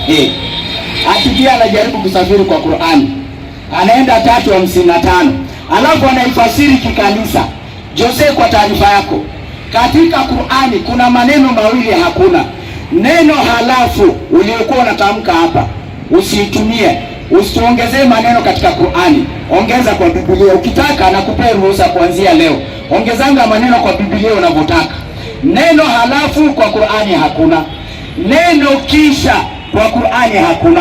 Hey. Ati pia anajaribu kusafiri kwa Qur'ani, anaenda 3:55 alafu anaifasiri kikanisa. Jose, kwa taarifa yako, katika Qur'ani kuna maneno mawili hakuna neno halafu uliokuwa unatamka hapa, usiitumie, usituongezee maneno katika Qur'ani, ongeza kwa Biblia ukitaka, nakupea ruhusa kuanzia leo, ongezanga maneno kwa Biblia unavyotaka. Neno halafu kwa Qur'ani hakuna, neno kisha kwa Qur'ani hakuna.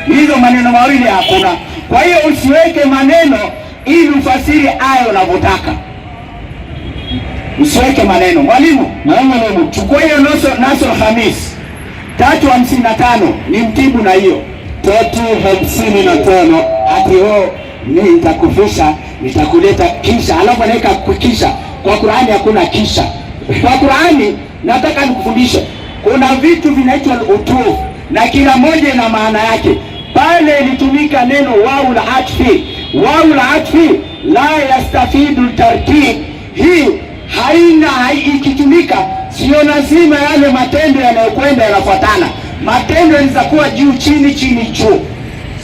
Hizo maneno mawili hakuna. Kwa hiyo usiweke maneno ili ufasiri aya unavyotaka, usiweke maneno. Mwalimu, Naam mwalimu. Chukua hiyo Naso Hamis 3:55 ni mtibu na hiyo 3:55. Ati oh, mi nitakufisha, nitakuleta kisha, alafu anaweka kisha. Kwa Qur'ani hakuna kisha. Kwa Qur'ani nataka nikufundishe, kuna vitu vinaitwa utufu na kila moja ina maana yake. Pale ilitumika neno wau la atfi, wau la atfi la yastafidu tartib. Hii haina ikitumika, sio lazima yale matendo yanayokwenda yanafuatana. Matendo yanaweza kuwa juu chini, chini juu,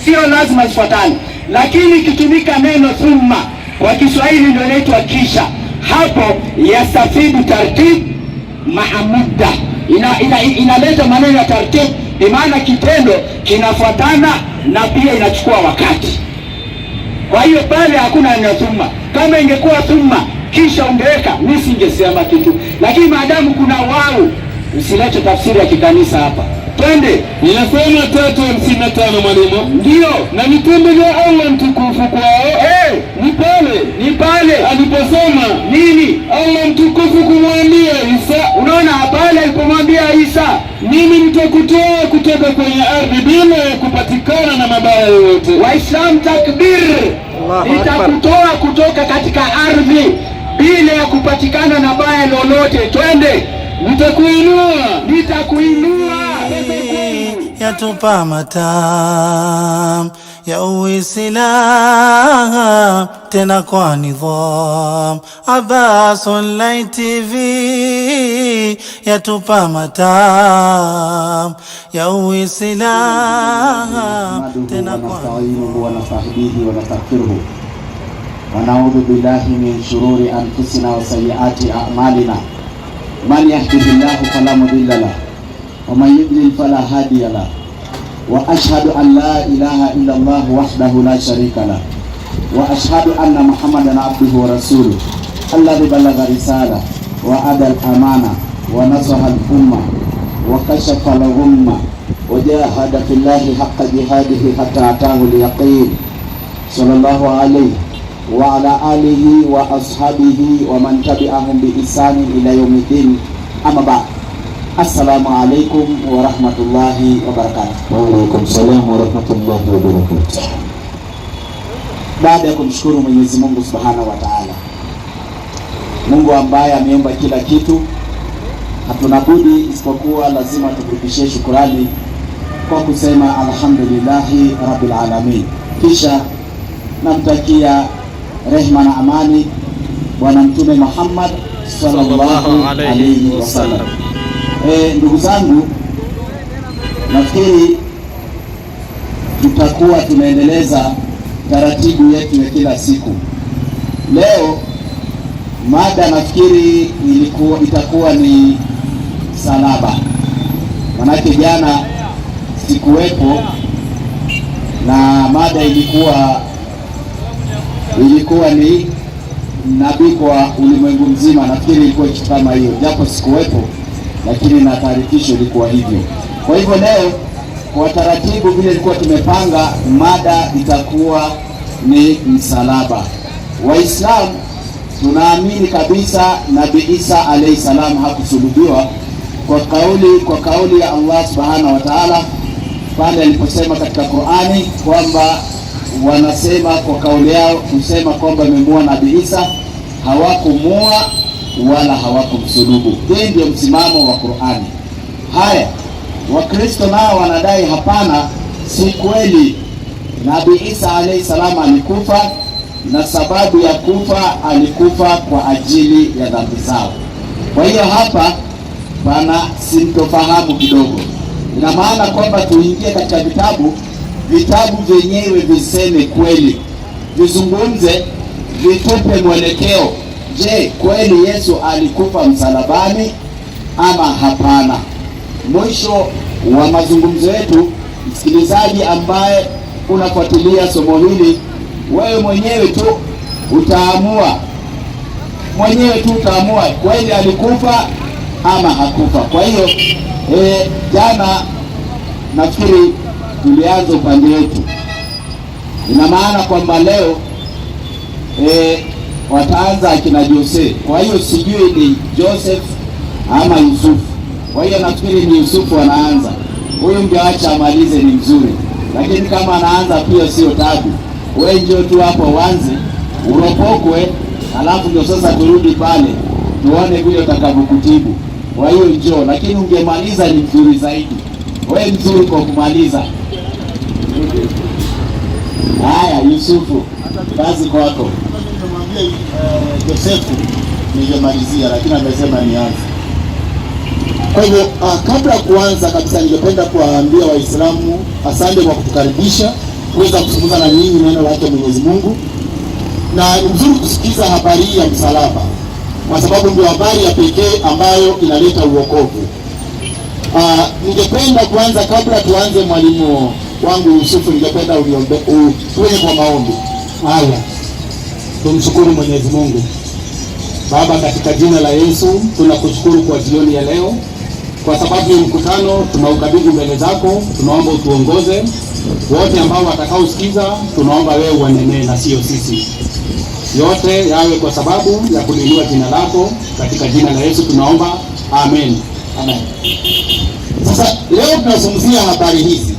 sio lazima zifuatane, lakini ikitumika neno thumma kwa Kiswahili ndio inaitwa kisha. Hapo yastafidu tartib maa mudda, inaleta maneno ya tartib, maana kitendo kinafuatana na pia inachukua wakati. Kwa hiyo pale hakuna neno thumma. Kama ingekuwa thumma kisha ungeweka, mimi singesema kitu, lakini maadamu kuna wau, usilete tafsiri ya kikanisa hapa. Twende. Ninasema 3:55, mwalimu. Ndio. Na vitendo vya Allah mtukufu kwao hey, ni pale ni pale aliposema nini? Allah mtukufu kumwambia Isa, Unaona, pale alipomwambia Isa, mimi nitakutoa kutoka kwenye ardhi bila ya kupatikana na mabaya yoyote. Waislam, takbir! Nitakutoa kutoka katika ardhi bila ya kupatikana na baya lolote. Twende. Nitakuinua, nitakuinua yatupa matam ya Uislamu tena kwa nidham. Abbas Online TV yatupa matam ya Uislamu tena kwa ونستعينه ونستهديه ونستغفره ونعوذ بالله من شرور أنفسنا وسيئات أعمالنا، من يهده الله فلا مضل له ومن يضلل فلا هادي له، وأشهد أن لا إله إلا الله وحده لا شريك له، وأشهد أن محمدا عبده ورسوله الذي بلغ رسالة وأدى الأمانة ونصح الأمة وكشف الغمة وجاهد في الله حق جهاده حتى أتاه اليقين، صلى الله عليه وعلى آله وأصحابه ومن تبعهم بإحسان إلى يوم الدين. أما بعد، السلام عليكم ورحمة الله وبركاته. Wa salam wa rahmatullahi wa barakatuh. Baada ya kumshukuru Mwenyezi Mungu Subhanahu wa Ta'ala, Mungu ambaye ameumba kila kitu, hatuna budi isipokuwa lazima tumrudishie shukurani kwa kusema alhamdulillahi rabbil alamin. Kisha namtakia rehma na amani Bwana Mtume Muhammad sallallahu alayhi wasallam. Ndugu zangu, nafikiri tutakuwa tunaendeleza taratibu yetu ya kila siku. Leo mada nafikiri itakuwa ni salaba, manake jana sikuwepo na mada ilikuwa ni nabii kwa ulimwengu mzima. Nafikiri ilikuwa kitu kama hiyo, japo sikuwepo, lakini na taarifisho ilikuwa hivyo. Kwa hivyo leo kwa taratibu vile ilikuwa tumepanga, mada itakuwa ni msalaba. Waislamu tunaamini kabisa Nabii Isa alayhi salam hakusulubiwa kwa kauli ya Allah subhanahu wa ta'ala pale aliposema katika Qur'ani kwamba wanasema kwa kauli yao kusema kwamba wamemuua Nabii Isa, hawakumua wala hawakumsulubu. Hii ndio msimamo wa Qur'ani. Haya, Wakristo nao wanadai hapana, si kweli. Nabii Isa alayhi salam alikufa, na sababu ya kufa, alikufa kwa ajili ya dhambi zao. Kwa hiyo hapa pana sintofahamu kidogo. Ina maana kwamba tuingie katika vitabu, vitabu vyenyewe viseme kweli, vizungumze, vitupe mwelekeo. Je, kweli Yesu alikufa msalabani ama hapana? Mwisho wa mazungumzo yetu, msikilizaji ambaye unafuatilia somo hili, wewe mwenyewe tu utaamua, mwenyewe tu utaamua kweli alikufa ama hakufa. Kwa hiyo jana nafikiri tulianza upande wetu, ina maana kwamba leo wataanza akina Jose. Kwa hiyo sijui ni Joseph ama Yusufu. Kwa hiyo nafikiri ni Yusufu anaanza. Huyu mngeacha amalize ni mzuri, lakini kama anaanza pia sio tabu. Wewe njoo tu hapo uanze uropokwe, alafu ndio sasa turudi pale tuone vile utakavyokutibu. Kwa hiyo njoo, lakini ungemaliza ni mzuri zaidi. Wewe mzuri kwa kumaliza. Haya, Yusufu, kazi kwako. Nimemwambia Josefu ningemalizia, lakini amesema nianze. Kwa hivyo kabla ya kuanza kabisa, ningependa kuwaambia Waislamu asante kwa kutukaribisha kuweza kuzungumza na nyinyi neno lake Mwenyezi Mungu, na ni mzuri kusikiza habari hii ya msalaba, kwa sababu ndio habari ya pekee ambayo inaleta uokovu. Ningependa kuanza, kabla tuanze, mwalimu wangu Yusufu, ningependa uniombe tuende kwa maombi. Haya, tumshukuru Mwenyezi Mungu. Baba, katika jina la Yesu tunakushukuru kwa jioni ya leo, kwa sababu ya mkutano tunaukabidhi mbele zako. Tunaomba utuongoze wote ambao watakaosikiza, tunaomba wewe uwanenee na sio sisi. Yote yawe kwa sababu ya kuliinua jina lako, katika jina la Yesu tunaomba, amen. Amen. Sasa leo tunazungumzia habari hizi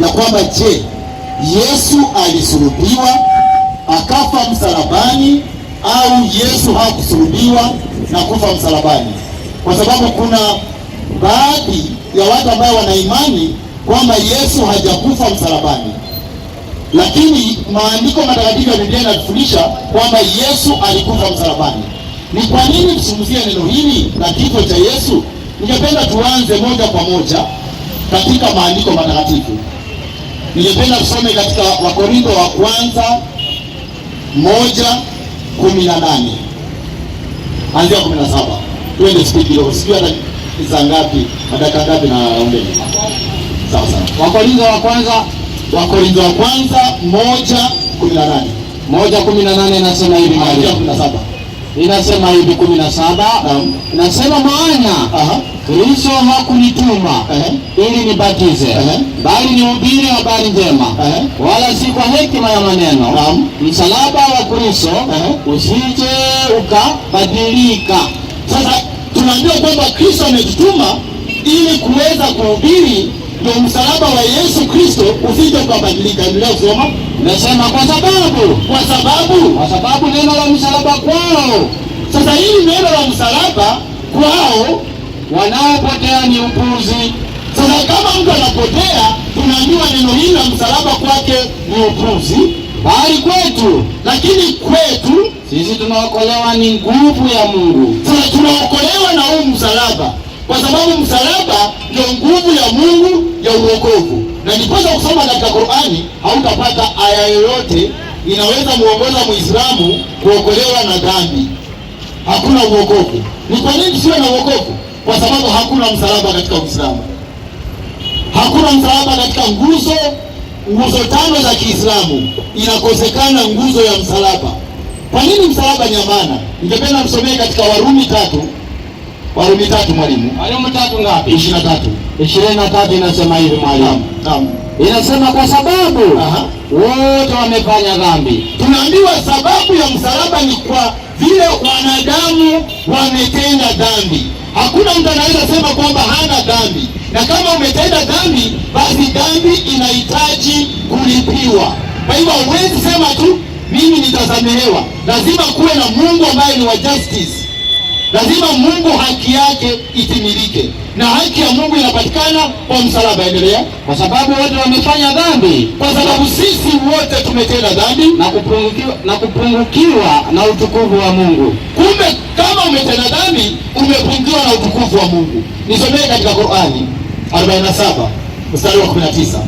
ya kwamba je, Yesu alisulubiwa akafa msalabani au Yesu hakusulubiwa na kufa msalabani? Kwa sababu kuna baadhi ya watu ambao wana imani kwamba Yesu hajakufa msalabani, lakini maandiko matakatifu ya Biblia yanatufundisha kwamba Yesu alikufa msalabani. Ni kwa nini tuzungumzie neno hili la kifo cha Yesu? Ningependa tuanze moja kwa moja katika maandiko matakatifu. Ningependa tusome katika Wakorintho wa kwanza 1:18 anzia 17. Tuende spidi kidogo, sijui hata za ngapi, madaka ngapi na ombeni. Sawa sawa. Wakorintho wa kwanza Wakorintho wa kwanza 1:18 1:18 inasema hivi anzia mwalimu. 17. Inasema hivi 17, Naam. inasema maana Kristo hakunituma ili nibatize, bali nihubiri habari njema, wala si kwa hekima ya maneno, msalaba wa Kristo usije ukabadilika. Sasa tunaambiwa kwamba Kristo ametutuma ili kuweza kuhubiri ndio msalaba wa Yesu Kristo usije ukabadilika. Endelea kusoma. Nasema kwa sababu Kwa sababu kwa sababu neno la msalaba kwao sasa hili neno la msalaba kwao wanaopotea ni upuzi, Sasa kama mtu anapotea, tunaambiwa neno hili la msalaba kwake ni upuzi, bali kwetu lakini kwetu sisi tunaokolewa ni nguvu ya Mungu. sasa tunaokolewa na huu msalaba, kwa sababu msalaba ndio nguvu ya Mungu ya uokovu. Na ndiposa kusoma katika Qur'ani hautapata aya yoyote inaweza muongoza Muislamu kuokolewa na dhambi. Hakuna uokovu. Ni kwa nini tusiwe na uokovu? Kwa sababu hakuna msalaba katika Uislamu. Hakuna msalaba katika nguzo tano za Kiislamu, inakosekana nguzo ya msalaba. Kwa nini msalaba ni amana? Ningependa msomee katika Warumi 3, Warumi 3 mwalimu, Warumi 3 ngapi? 23. 23 inasema hivi mwalimu, Naam, naam. inasema kwa sababu wote wamefanya dhambi. Tunaambiwa sababu ya msalaba ni kwa vile wanadamu wametenda dhambi. Hakuna mtu anaweza sema kwamba hana dhambi, na kama umetenda dhambi, basi dhambi inahitaji kulipiwa. Kwa hivyo huwezi sema tu mimi nitasamehewa. Lazima kuwe na Mungu ambaye ni wa justice. Lazima Mungu haki yake itimilike, na haki ya Mungu inapatikana kwa msalaba. Endelea. Kwa sababu wote wamefanya dhambi Kwa sababu sisi wote tumetenda dhambi na kupungukiwa na utukufu wa Mungu. Kumbe kama umetenda dhambi umepungukiwa na utukufu wa Mungu. Nisomee katika Qur'ani. 47 mstari wa 19.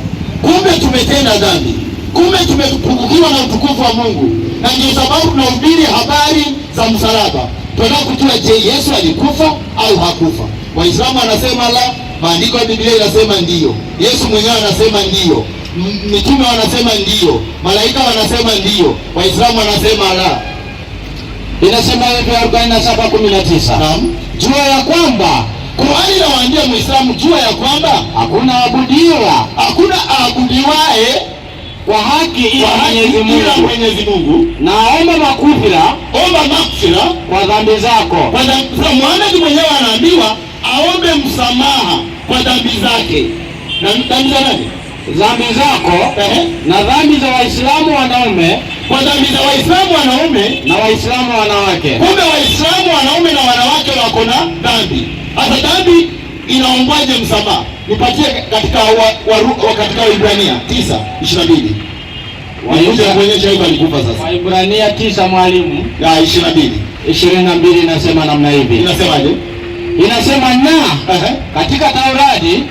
Kumbe tumetenda dhambi, kumbe tumepungukiwa na utukufu wa Mungu, na ndio sababu tunahubiri habari za msalaba. Tunataka kujua, je, Yesu alikufa au hakufa? Waislamu wanasema la, maandiko ya Biblia inasema ndiyo, Yesu mwenyewe anasema ndiyo, mitume wanasema ndiyo, malaika wanasema ndiyo, Waislamu wanasema la. Inasema hivi 47:19. Naam. Jua ya kwamba Qur'ani inawaambia Muislamu, jua ya kwamba hakuna abudiwa hakuna aabudiwae kwa haki ila kwa haki Mwenyezi ila Mungu, Mwenyezi Mungu. na omba maghfira Omba maghfira kwa dhambi zako kwa dhambi. Sasa Muhammad mwenyewe anaambiwa aombe msamaha kwa dhambi zake. Na dhambi za nani? Dhambi zako na dhambi za Waislamu wanaume Kwa dhambi za Waislamu wanaume na Waislamu wanawake. Kumbe Waislamu wanaume na wanawake wako na dhambi. Sasa dhambi inaombwaje msamaha? Nipatie katika katika Waibrania 9:22. Nikuja kuonyesha hiyo alikufa sasa. Waibrania 9, mwalimu, Ya 22. 22 inasema namna hivi. Inasemaje? Inasema na katika Taurati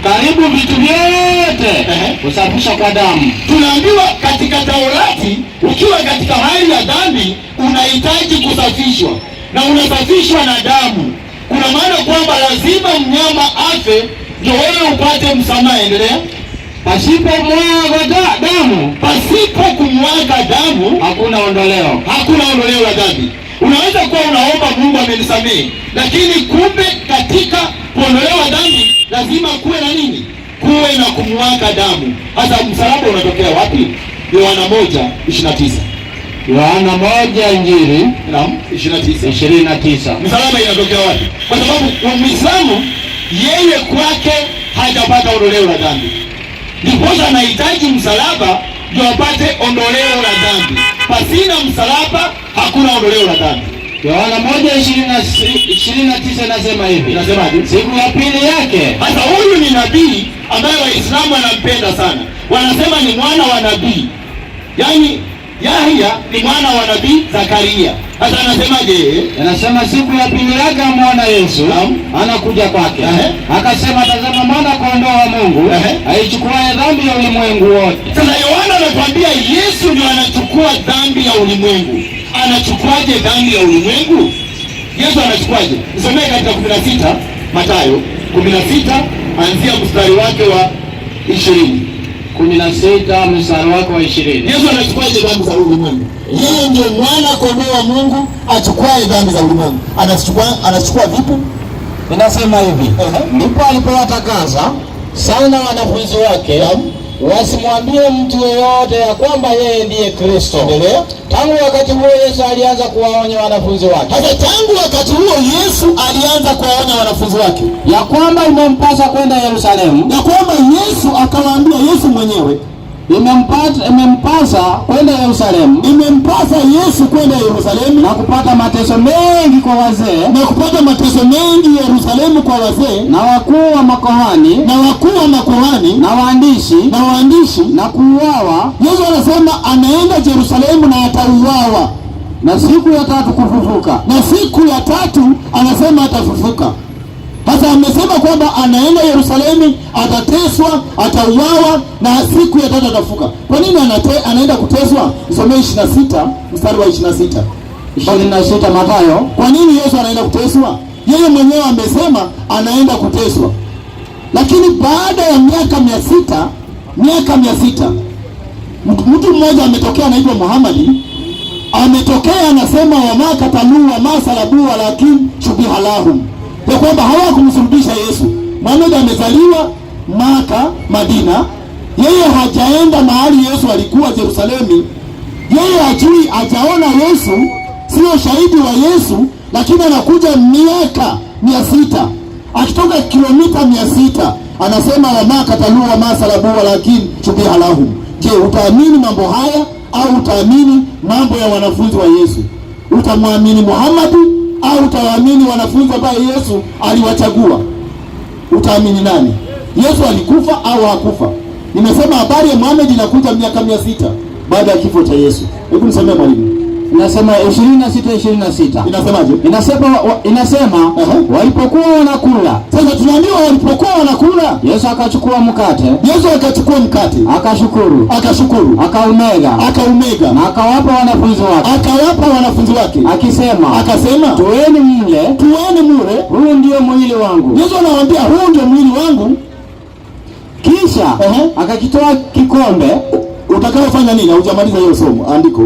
karibu vitu vyote husafishwa kwa damu. Tunaambiwa katika Taurati ukiwa katika hali ya dhambi unahitaji kusafishwa na unasafishwa na damu. Kuna maana kwamba lazima mnyama afe ndio wewe upate msamaha. Endelea. Pasipo mwaga damu Pasipo kumwaga damu hakuna ondoleo. Hakuna ondoleo la dhambi. Unaweza kuwa unaomba Mungu amenisamehe, lakini kumbe katika kuondolewa dhambi lazima kuwe na nini? Kuwe na kumwaga damu. Sasa msalaba unatokea wapi? Yohana 1:29. Yohana 1 Injili Naam, 29. 29. Msalaba inatokea wapi? Kwa sababu Muislamu yeye kwake hajapata ondoleo la dhambi, ndiposa anahitaji msalaba ndio apate ondoleo la dhambi. Pasina msalaba hakuna ondoleo la dhambi. Yohana 1:29 inasema hivi. Inasemaje? Siku ya pili yake Sasa huyu ni nabii ambaye Waislamu wanampenda sana, wanasema ni mwana wa nabii, yaani Yahya ni mwana wa nabii Zakaria. Sasa anasemaje yeye? Inasema siku ya pili yake amwona Yesu Naam. anakuja kwake, akasema, tazama mwana kondoo wa Mungu aichukuaye dhambi ya ulimwengu wote. Sasa Yohana anatuambia Yesu ndio anachukua dhambi ya ulimwengu. Anachukuaje dhambi ya ulimwengu? Yesu anachukuaje? Nisomee katika 16 Mathayo 16 anzia mstari wake wa 20. 16 mstari wake wa 20. Yesu anachukuaje dhambi za ulimwengu? Yeye ndio mwana kondoo wa Mungu achukuaye dhambi za ulimwengu. Anachukua vipi? Inasema hivi, ndipo alipowatakaza sana wanafunzi wake wasimwambie mtu yeyote ya kwamba yeye ndiye Kristo. Endelea. Tangu wakati huo Yesu alianza kuwaonya wanafunzi wake Sasa tangu wakati huo Yesu alianza kuwaonya wanafunzi wake ya kwamba imempasa kwenda Yerusalemu, ya kwamba Yesu akawaambia, Yesu mwenyewe imempasa kwenda Yerusalemu imempasa Yesu kwenda Yerusalemu na kupata mateso mengi kwa wazee na kupata mateso mengi Yerusalemu kwa wazee na wakuu wa makohani na wakuu wa makuhani na waandishi na waandishi na kuuawa Yesu anasema anaenda Yerusalemu na atauawa, na siku ya tatu kufufuka. Na siku ya tatu anasema atafufuka. Sasa amesema kwamba anaenda Yerusalemu, atateswa, atauawa na siku ya tatu atafufuka. Kwa nini anaenda kuteswa? Nisomee 26 mstari wa 26. 26 Mathayo. Kwa nini Yesu anaenda kuteswa? Yeye mwenyewe amesema anaenda kuteswa, lakini baada ya miaka 600, miaka 600, mtu mmoja ametokea anaitwa Muhammadi, ametokea anasema وما قتلوه وما صلبوه ولكن شبه لهم, ya kwamba hawakumsulubisha Yesu. Muhammad amezaliwa Maka, Madina, yeye hajaenda mahali Yesu alikuwa Yerusalemu, yeye hajui, hajaona Yesu, sio shahidi wa Yesu, lakini anakuja miaka 600 akitoka kilomita 600 anasema وما قتلوه وما صلبوه ولكن شبه لهم. Je, utaamini mambo haya au utaamini mambo ya wanafunzi wa Yesu? Utamwamini Muhammad au utawaamini wanafunzi ambaye Yesu aliwachagua? Utaamini nani? Yesu alikufa au hakufa? Nimesema habari ya Muhammad inakuja miaka 600 baada ya kifo cha Yesu. Hebu nisomee, mwalimu. Inasema 26 26. Inasemaje? Inasema walipokuwa wanakula, Sasa tunaambiwa walipokuwa wanakula, Yesu akachukua mkate, Yesu akachukua mkate, akashukuru, akashukuru, akaumega, akaumega, na akawapa wanafunzi wake, akawapa wanafunzi wake, akisema, akasema, toeni mle, tueni mule. Huu ndio mwili wangu. Yesu anawaambia huu ndio mwili wangu. Kisha akakitoa kikombe. Utakaofanya nini? Hujamaliza hiyo somo andiko.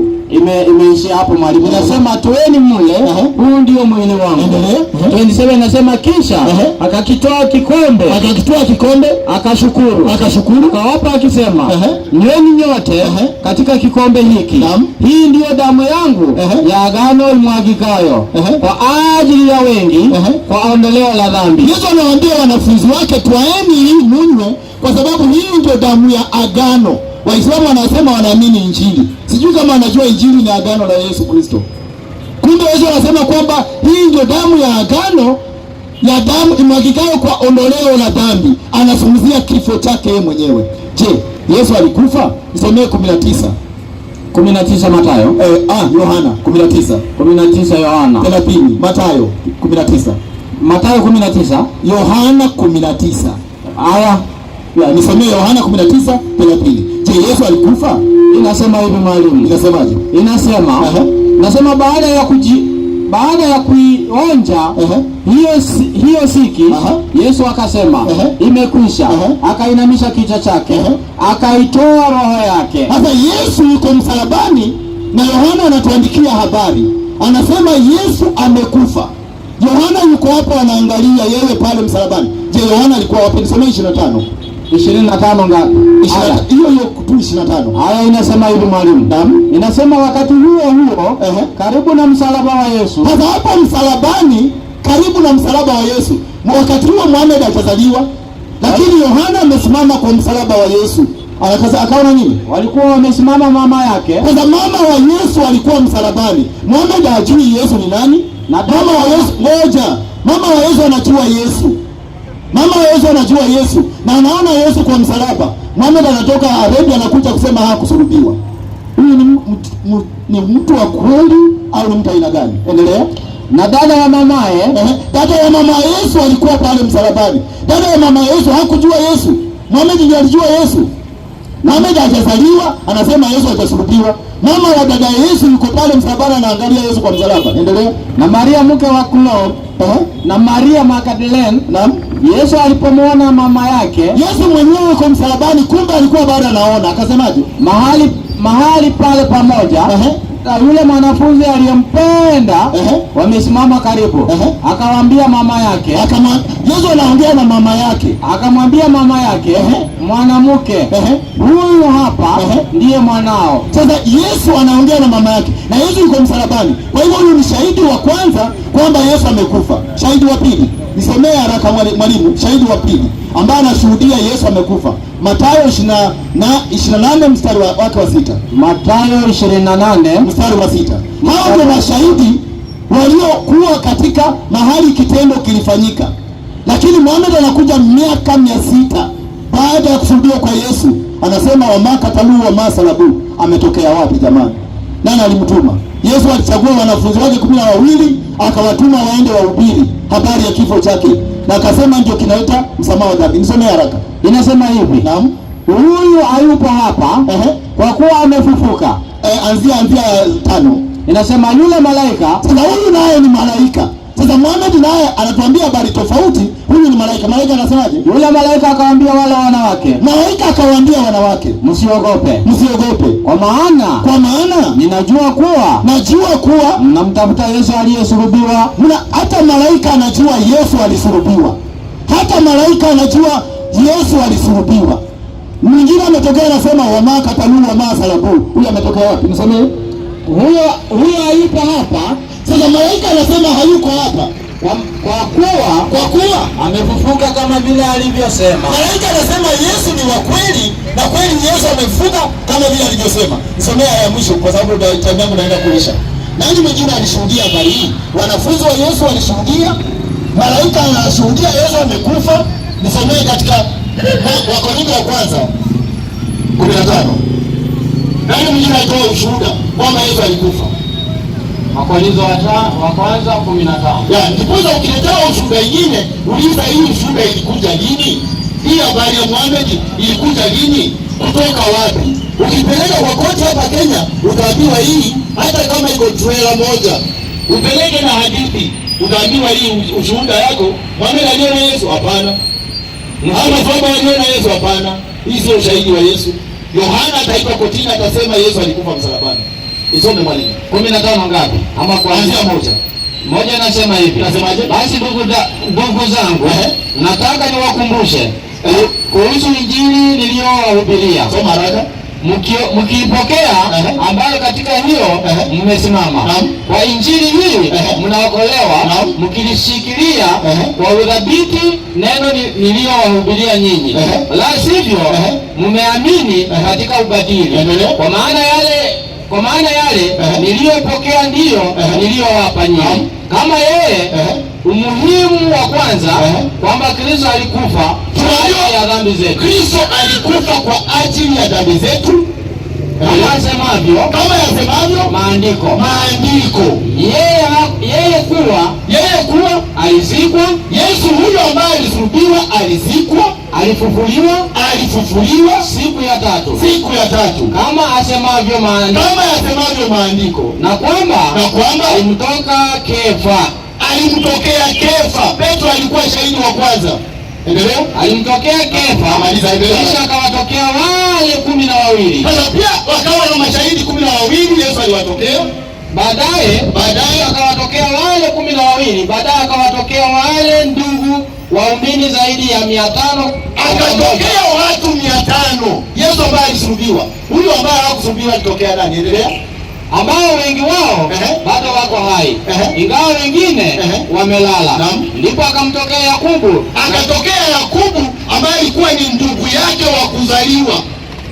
Imeishia hapo mwalimu. Inasema toeni mle, huu ndio mwili wangu. Endelea. 27 inasema kisha akakitoa kikombe, Akakitoa kikombe, akashukuru, akashukuru, akawapa akisema, nyweni nyote katika kikombe hiki. Hii ndiyo damu yangu ya agano imwagikayo kwa ajili ya wengi kwa ondoleo la dhambi. Yesu anawaambia wanafunzi wake, twaeni hii munywe, kwa sababu hii ndio damu ya agano. Waislamu wanasema wanaamini Injili, sijui kama wanajua Injili ni agano la Yesu Kristo. Kumbe Yesu anasema kwamba hii ndio damu ya agano, ya damu imwagikayo kwa ondoleo la dhambi. Anazungumzia kifo chake yeye mwenyewe. Je, Yesu alikufa? Nisomee 19. 19 Mathayo. Yohana 19. 19 Yohana. 30, Mathayo 19. Mathayo 19. Yohana 19. Aya. Ya, nisomee Yohana 19 30. Je, Yesu alikufa? Inasema hivi mwalimu. Inasemaje? Inasema inasema baada ya kuionja hiyo siki, Yesu akasema, imekwisha. Akainamisha kichwa chake, akaitoa roho yake. Sasa Yesu yuko msalabani na Yohana anatuandikia habari, anasema Yesu amekufa. Yohana yuko hapo anaangalia yeye pale msalabani. Je, Yohana alikuwa wapi? Nisomee 25. 25 ngapi? Aya. Hiyo hiyo tu 25. Aya inasema hivi mwalimu. Naam. Inasema wakati huo huo, karibu na msalaba wa Yesu. Sasa hapo msalabani, karibu na msalaba wa Yesu. Wakati huo Muhammad hajazaliwa, lakini Yohana amesimama kwa msalaba wa Yesu. Anakaza akaona nini? Walikuwa wamesimama mama yake. Sasa mama wa Yesu alikuwa msalabani. Muhammad hajui Yesu ni nani? Na mama wa Yesu, ngoja. Mama wa Yesu anajua Yesu. Mama wa Yesu anajua Yesu na anaona Yesu kwa msalaba. Muhammad anatoka Arabia anakuja kusema hakusulubiwa. Huyu ni mtu wa kweli au ni mtu aina gani? Endelea. Na dada ya mamaye. Dada ya mama Yesu alikuwa pale msalabani. Dada ya mama Yesu hakujua Yesu. Muhammad ndiye alijua Yesu. Muhammad hajazaliwa, anasema Yesu hajasulubiwa. Mama wa dada Yesu yuko pale msalabani anaangalia Yesu kwa msalaba. Endelea. Na Maria mke wa Klopa na Maria Magdalene. Naam. Yesu alipomwona mama yake, Yesu mwenyewe yuko msalabani, kumbe alikuwa bado anaona. Akasemaje? Mahali pale pamoja na yule mwanafunzi aliyempenda wamesimama karibu. Akamwambia mama yake, Yesu anaongea na mama yake. Akamwambia mama yake, mwanamke, huyu hapa ndiye mwanao. Sasa Yesu anaongea na mama yake na Yesu yuko msalabani. Kwa hivyo huyu ni shahidi wa kwanza kwamba Yesu amekufa. Shahidi wa pili, nisomee haraka mwalimu, shahidi wa pili ambaye anashuhudia Yesu amekufa. Mathayo 28 mstari wake wa 6. Mathayo 28 mstari wa 6. Hao ndio mashahidi waliokuwa katika mahali kitendo kilifanyika. Lakini Muhammad anakuja miaka 600 baada ya kusulubiwa kwa Yesu, anasema wama katalu wama salabu. Ametokea wapi jamani? Nani alimtuma? Yesu alichagua wanafunzi wake 12 akawatuma waende wahubiri habari ya kifo chake, na akasema ndio kinaleta msamaha wa dhambi. Nisomee haraka. Inasema hivi. Naam. Huyu hayupo hapa kwa kuwa amefufuka. Anzia 5. Inasema yule malaika. Sasa huyu naye ni malaika. Sasa Muhammad naye anatuambia habari tofauti. Huyu ni malaika. Malaika anasemaje? Yule malaika akawaambia wale wanawake. Malaika akawaambia wanawake, msiogope. Msiogope. Kwa maana, kwa maana ninajua kuwa, najua kuwa mnamtafuta Yesu aliyesulubiwa. Hata malaika anajua Yesu alisulubiwa. Hata malaika anajua Yesu alisulubiwa. Mwingine ametokea anasema wama katalu wama salabu. Huyu ametokea wapi? Nisomee. Huyo hayupo hapa. Sasa malaika anasema hayuko hapa. Kwa kuwa amefufuka kama vile alivyosema. Malaika anasema Yesu ni wa kweli na kweli Yesu amefufuka kama vile alivyosema. Nisomee aya ya mwisho kwa sababu time yangu naenda kuisha. Nani mwingine alishuhudia habari hii? Wanafunzi wa Yesu walishuhudia. Malaika anashuhudia Yesu amekufa. Nisomee katika Wakorintho wa kwanza 15. Nani mwingine alitoa ushuhuda kwamba Yesu alikufa? Wakorintho wa kwanza 15. Ya, ndiposa ukiletewa ushuhuda ingine, uliza hii ushuhuda ilikuja lini? Hii habari ya Muhammad ilikuja lini? Kutoka wapi? Ukipeleka kwa koti hapa Kenya, utaambiwa hii hata kama iko trailer moja, upeleke na hadithi, utaambiwa hii ushuhuda yako Muhammad aliona Yesu? Hapana. Hawa saba waliona Yesu? Hapana. Hii sio ushahidi wa Yesu. Yohana ataitwa kotini, atasema Yesu alikufa msalabani. Isome, mwalimu. 15 ngapi? Ama Kuanzia kuanzia 1. 1 nasema hivi. Nasemaje? Basi ndugu zangu, nataka niwakumbushe kuhusu Injili niliyowahubiria. Soma haraka. Mkiipokea, ambayo katika hiyo mmesimama. Kwa injili hii mnaokolewa, mkilishikilia kwa uthabiti neno niliyowahubiria nyinyi, la sivyo mmeamini katika ubatili. Endelea. Kwa maana yale niliyopokea ndiyo niliyowapa nyinyi, kama yeye umuhimu wa kwanza, kwamba Kristo alikufa kwa ajili ya dhambi zetu, Kristo alikufa kwa ajili ya dhambi zetu, kama yasemavyo kama yasemavyo maandiko, maandiko. Yeye kuwa Yeye kuwa alizikwa, Yesu huyo ambaye alisulubiwa alizikwa, alifufuliwa alifufuliwa siku ya tatu, siku ya tatu, kama asemavyo maandiko, kama yasemavyo maandiko, na kwamba na kwamba alimtoka Kefa, alimtokea Kefa. Petro alikuwa shahidi wa kwanza. Endelea. Alimtokea Kefa, Maliza, endelea. kisha akawatokea wale 12. Sasa pia wakawa na mashahidi 12, Yesu aliwatokea. Baadaye Baadaye akawatokea wale 12, baadaye akawatokea wale ndugu waumini zaidi ya 500. Akatokea watu 500. Yesu ambaye alisulubiwa, huyu ambaye hakusulubiwa alitokea nani? Endelea. Ambao wengi wao bado wako hai, ingawa wengine wamelala. Ndipo akamtokea Yakobo, Akatokea Yakobo ambaye alikuwa ni ndugu yake wa kuzaliwa,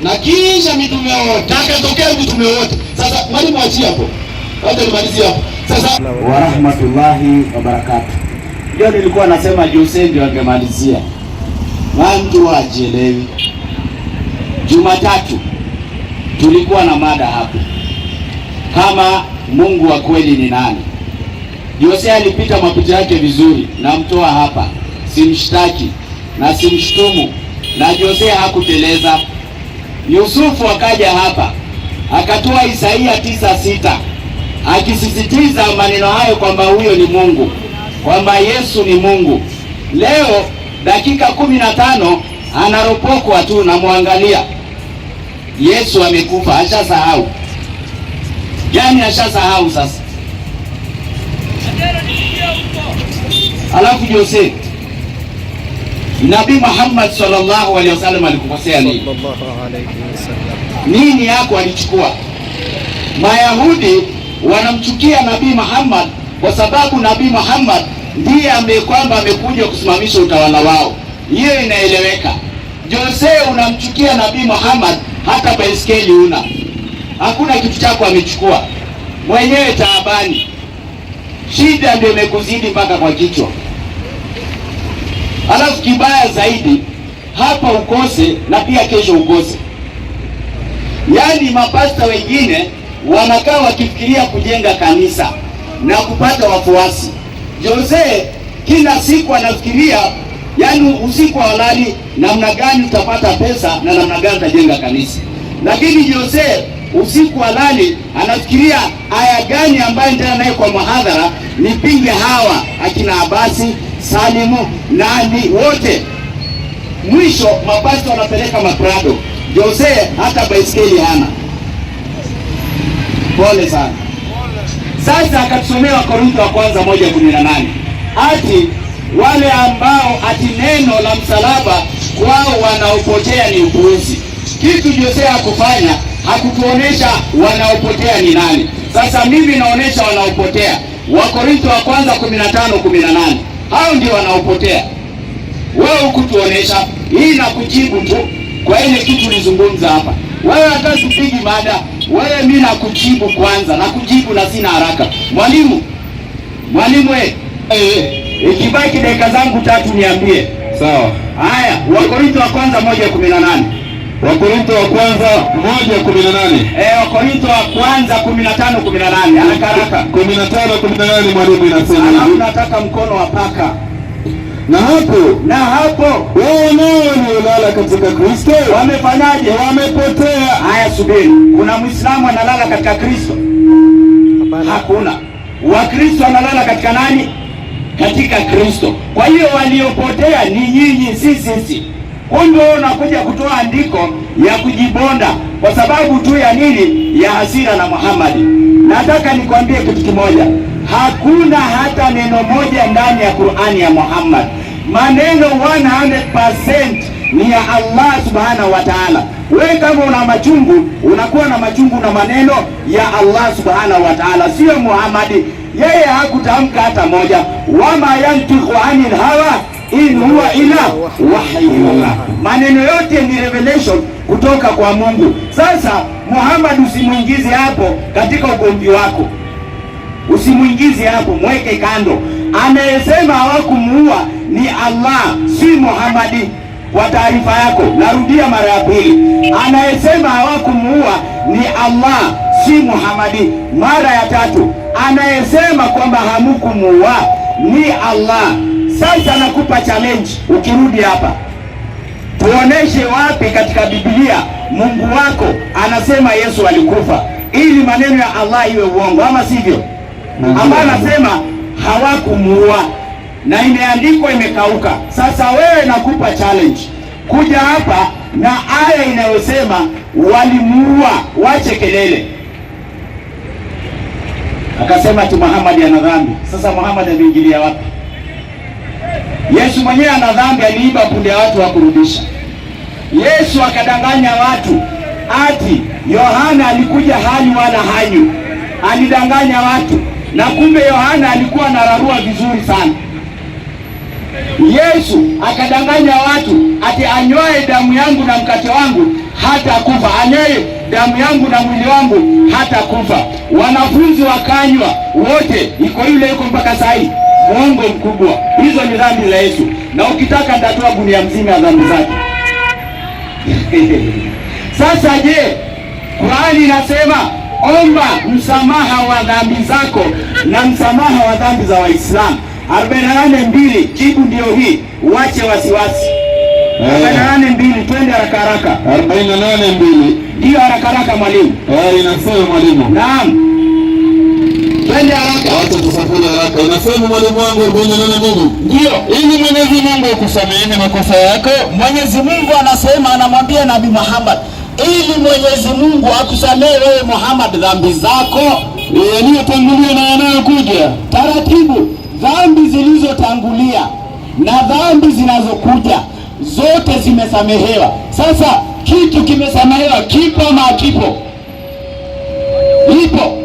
na kisha mitume wote. Na akatokea mitume wote. Sasa mwalimu, achie hapo, wacha nimalizie hapo. Sasa Wa rahmatullahi wa barakatuh. Ndio nilikuwa nasema Jose ndio angemalizia. Mtu hajielewi. Jumatatu tulikuwa na mada hapo kama Mungu wa kweli ni nani. Jose alipita mapito yake vizuri, namtoa hapa, simshtaki na simshtumu, na Jose hakuteleza. Yusufu akaja hapa akatoa Isaia 9:6 akisisitiza maneno hayo kwamba huyo ni Mungu, kwamba Yesu ni Mungu. Leo dakika 15 anaropokwa tu, namwangalia Yesu amekufa, ashasahau. Yani ashasahau sasa. Alafu Jose, Nabii Muhammad sallallahu alaihi wasallam alikukosea nini? Nini yako alichukua? Mayahudi wanamchukia Nabii Muhammad kwa sababu Nabii Muhammad ndiye kwamba amekuja kusimamisha utawala wao. Hiyo inaeleweka. Jose, unamchukia Nabii Muhammad, hata baiskeli una, hakuna kitu chako amechukua mwenyewe, taabani. Shida ndio imekuzidi mpaka kwa kichwa. Alafu kibaya zaidi, hapa ukose na pia kesho ukose. Yaani mapasta wengine wanakaa wakifikiria kujenga kanisa na kupata wafuasi. Jose kila siku anafikiria, yaani usiku halali, namna gani utapata pesa na namna gani utajenga kanisa. Lakini Jose usiku halali anafikiria aya gani ambayo nitaenda naye kwa mahadhara nipinge hawa akina Abasi, Salimu, nani wote. Mwisho mapasta wanapeleka maprado. Jose hata baiskeli hana. Pole sana. Sasa akatusomea Wakorintho wa kwanza 1:18 ati wale ambao ati neno la msalaba kwao wanaopotea ni upuuzi. Kitu Jose hakufanya, hakutuonesha wanaopotea ni nani. Sasa mimi naonesha wanaopotea. Wakorintho wa kwanza 15:18, hao ndio wanaopotea. Wewe hukutuonesha hii, na kujibu tu kwa ile kitu ulizungumza hapa. Wewe hata sipigi mada, wewe mimi nakujibu kwanza, nakujibu na sina haraka. Mwalimu, mwalimu we, ikibaki dakika zangu tatu niambie. Sawa. Haya, Wakorintho wa kwanza 1:18. Wakorintho wa kwanza 1:18. Wakorintho wa kwanza 15:18, haraka haraka. 15:18, mwalimu, inasema Alafu hivi. nataka mkono wa paka. Na hapo Na hapo wao nao waliolala katika Kristo wamefanyaje? Wamepotea. Haya, subiri. Kuna Muislamu analala katika Kristo? Hakuna. Wakristo analala katika nani? Katika Kristo. Kwa hiyo waliopotea ni nyinyi, si sisi. Kumbe wewe unakuja kutoa andiko ya kujibonda kwa sababu tu ya nini? Ya hasira na Muhammad. Nataka nikwambie kitu kimoja, hakuna hata neno moja ndani ya Qur'ani ya Muhammad. Maneno 100% ni ya Allah subhanahu wa ta'ala. Wewe kama una machungu, unakuwa na machungu na maneno ya Allah subhanahu wa ta'ala, sio Muhammad. Yeye hakutamka hata moja. وما ينطق عن الهوى إن هو إلا وحي يوحى. Maneno yote ni revelation kutoka kwa Mungu. Sasa Muhammad usimuingize hapo katika ugomvi wako, usimuingize hapo, mweke kando. Anayesema hawakumuua ni Allah, si Muhammadi. Kwa taarifa yako, narudia mara ya pili, anayesema hawakumuua ni Allah, si Muhammadi. Mara ya tatu, anayesema kwamba hamukumuua ni Allah. Sasa nakupa challenge, ukirudi hapa tuoneshe wapi katika Biblia Mungu wako anasema Yesu alikufa, ili maneno ya Allah iwe uongo, ama sivyo? Ambaye anasema hawakumuua na imeandikwa imekauka. Sasa wewe nakupa challenge kuja hapa na aya inayosema walimuua, wache kelele. Akasema ati Muhammad ana dhambi. Sasa Muhammad ameingilia wapi? Yesu mwenyewe ana dhambi, aliiba punda ya watu hakurudisha. Yesu akadanganya watu ati Yohana alikuja hali wala hanywi, alidanganya watu, na kumbe Yohana alikuwa anararua vizuri sana. Yesu akadanganya watu ati anywae damu yangu na mkate wangu hata kufa, anywae damu yangu na mwili wangu hata kufa. Wanafunzi wakanywa wote, iko yule yuko mpaka saa hii, mwongo mkubwa. Hizo ni dhambi za Yesu, na ukitaka nitatoa gunia mzima ya dhambi zake. Sasa je, Qurani inasema omba msamaha wa dhambi zako na msamaha wa dhambi za Waislamu. 48:2, jibu ndio hii, uache wasiwasi. 48:2, twende haraka haraka. 48:2. Ndiyo, haraka haraka mwalimu. Inasema mwalimu. Naam, twende haraka. Wacha tusafiri haraka. Inasema mwalimu wangu 48:2. Ndiyo. Ili Mwenyezi Mungu akusamehe makosa yako. Mwenyezi Mungu anasema, anamwambia Nabii Muhammad, ili Mwenyezi Mungu akusamehe wewe Muhammad dhambi zako yaliyotangulia na yanayokuja. Taratibu, dhambi zilizotangulia na dhambi zinazokuja zote zimesamehewa. Sasa kitu kimesamehewa, kipo ama hakipo? Ipo.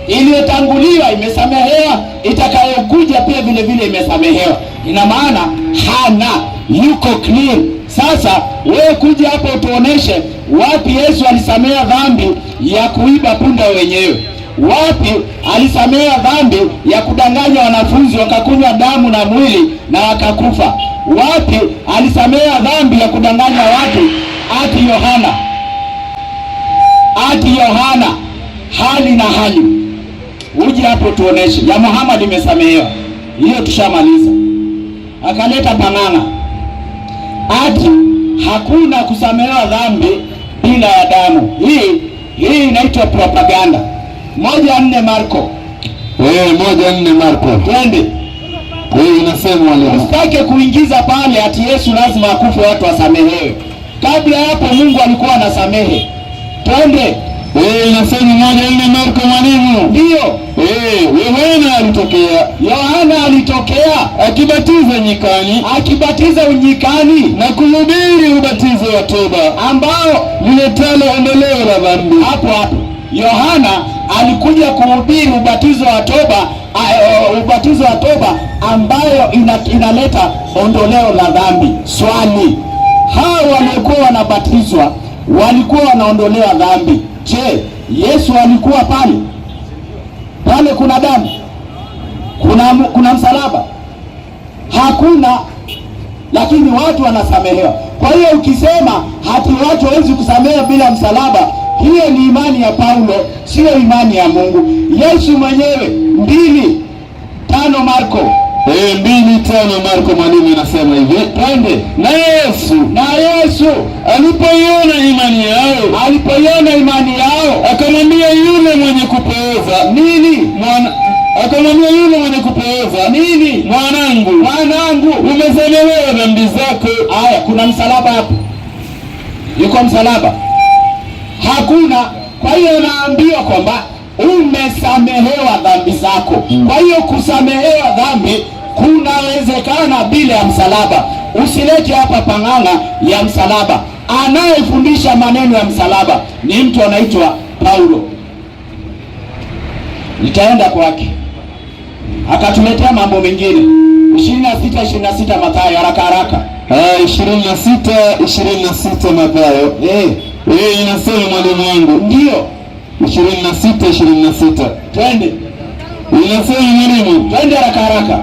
Iliyotanguliwa imesamehewa, itakayokuja pia vile vile imesamehewa. Ina maana hana, yuko clean. Sasa wewe kuja hapo utuoneshe wapi Yesu alisamea dhambi ya kuiba punda wenyewe, wapi alisamea dhambi ya kudanganya wanafunzi wakakunywa damu na mwili na wakakufa, wapi alisamea dhambi ya kudanganya watu ati Yohana hali na hali. Uje hapo tuoneshe ya Muhammad imesamehewa, hiyo tushamaliza. Akaleta pang'ang'a ati hakuna kusamehewa dhambi bila ya damu. Hii inaitwa propaganda. 1:4 Marko. 1:4 Marko. Twende. Inasema mwalimu. Usitake kuingiza pale ati Yesu lazima akufe watu wasamehewe. Kabla ya hapo Mungu alikuwa anasamehe. Twende. Inasema 1:4 Marko mwalimu. Ndiyo. Yohana alitokea Yohana alitokea akibatiza nyikani, akibatiza unyikani na kuhubiri ubatizo wa toba ambao liletalo ondoleo la dhambi. Hapo hapo Yohana alikuja kuhubiri ubatizo wa toba, ubatizo wa toba ambayo inaleta ondoleo la dhambi. Swali, hao waliokuwa wanabatizwa walikuwa wanaondolewa dhambi. Je, Yesu alikuwa pale? Pale kuna damu? Kuna msalaba? Hakuna, lakini watu wanasamehewa. Kwa hiyo ukisema hati Ati watu hawezi kusamehe bila msalaba. Hiyo ni imani ya Paulo, sio imani ya Mungu. Yesu mwenyewe 2:5 Marko. 2:5 Marko, mwalimu, inasema hivi. Twende. Na Yesu Na Yesu alipoiona imani yao, alipoiona imani yao, akamwambia yule mwenye kupooza nini? Akamwambia yule mwenye kupooza Nini? Mwanangu, Mwanangu, umesamehewa dhambi zako. Haya, kuna msalaba hapo? Yuko msalaba? Hakuna. Kwa hiyo naambiwa kwamba umesamehewa dhambi zako. Kwa hiyo kusamehewa dhambi kunawezekana bila ya msalaba. Usilete hapa pang'ang'a ya msalaba. Anayefundisha maneno ya msalaba ni mtu anaitwa Paulo. Nitaenda kwake akatuletea mambo mengine. 26:26 Mathayo, haraka haraka. 26:26 Mathayo. Inasema mwalimu wangu. Ndio. 26:26. Twende. Inasema mwalimu. Twende haraka haraka.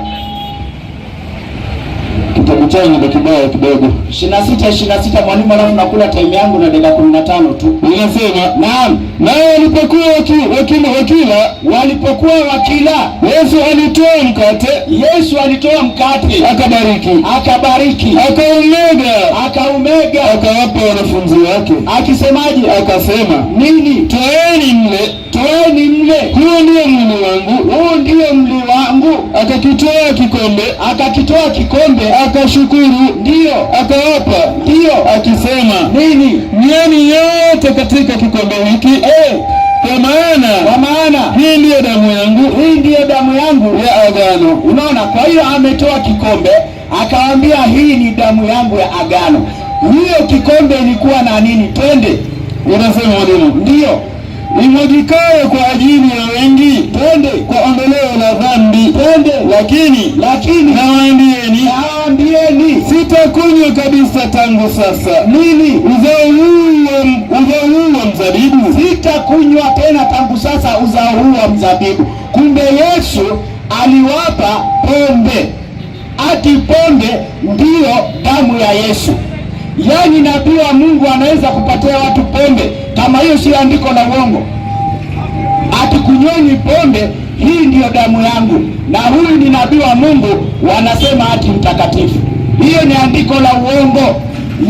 Kitabu changu ndo kibaya kidogo. 26:26 mwalimu, alafu nakula time yangu na dakika 15 tu. Inasema Naam. Nao walipokuwa wakila, walipokuwa wakila, Yesu alitoa mkate, Yesu alitoa mkate, akabariki, akabariki, akaumega, akaumega, akawapa wanafunzi wake, akisemaje? Akasema nini? Toeni mle, toeni mle, huu ndio mwili wangu, huu ndio mwili wangu. Akakitoa kikombe, akakitoa kikombe, akashukuru, ndio, akawapa, ndio, akisema nini? Nyweni yote katika kikombe hiki, kwa maana, kwa maana hii ndiyo damu yangu, hii ndiyo damu yangu ya agano. Unaona, kwa hiyo ametoa kikombe akawaambia hii ni damu yangu ya agano. Hiyo kikombe ilikuwa na nini? Twende. Unasema mwalimu? Ndio. Imwagikayo kwa ajili ya wengi, twende, kwa ondoleo la dhambi, twende. Lakini nawaambieni, nawaambieni, sitakunywa kabisa tangu sasa nini? Uzao huu wa mzabibu, sitakunywa tena tangu sasa uzao huu wa mzabibu. Kumbe Yesu aliwapa pombe, ati pombe ndiyo damu ya Yesu. Yaani nabii wa Mungu anaweza kupatia watu pombe, kama hiyo sio andiko la uongo? Ati kunyweni pombe, hii ndiyo damu yangu, na huyu ni nabii wa Mungu, wanasema ati mtakatifu. Hiyo ni andiko la uongo.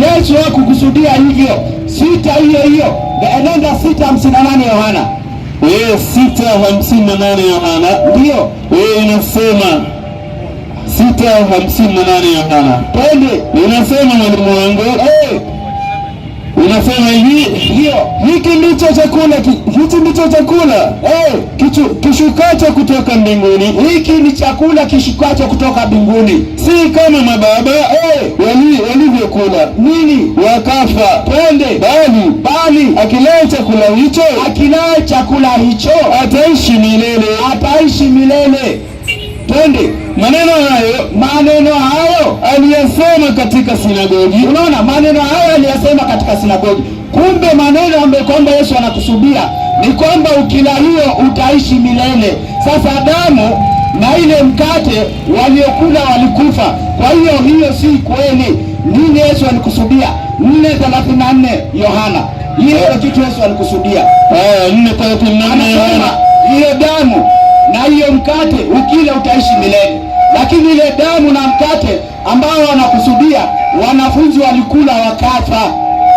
Yesu hakukusudia hivyo. Sita hiyo hiyo, nenda 6:58 Yohana. 6:58 Yohana. Ndio. Inasema 6:58 Yohana. Twende. Inasema mwalimu wangu. Inasema hivi, Ndio. Hiki ndicho chakula hiki ndicho chakula kishukacho kutoka mbinguni. Hiki ni chakula kishukacho kutoka mbinguni, si kama mababa walivyokula nini, wakafa. Twende. Bali akilaye chakula hicho, akilaye chakula hicho ataishi milele, ataishi milele. Twende. Maneno hayo, maneno hayo aliyasema katika sinagogi. Unaona, maneno hayo aliyasema katika sinagogi. Kumbe maneno ambayo kwamba Yesu anakusudia ni kwamba ukila hiyo utaishi milele. Sasa damu na ile mkate waliokula walikufa. Kwa hiyo hiyo si kweli. Nini Yesu alikusudia? 4:34 Yohana. Hiyo ndio kitu Yesu alikusudia. 4:34 Yohana. Anasema hiyo damu na hiyo mkate ukila utaishi milele, lakini ile damu na mkate ambao wanakusudia wanafunzi walikula wakafa.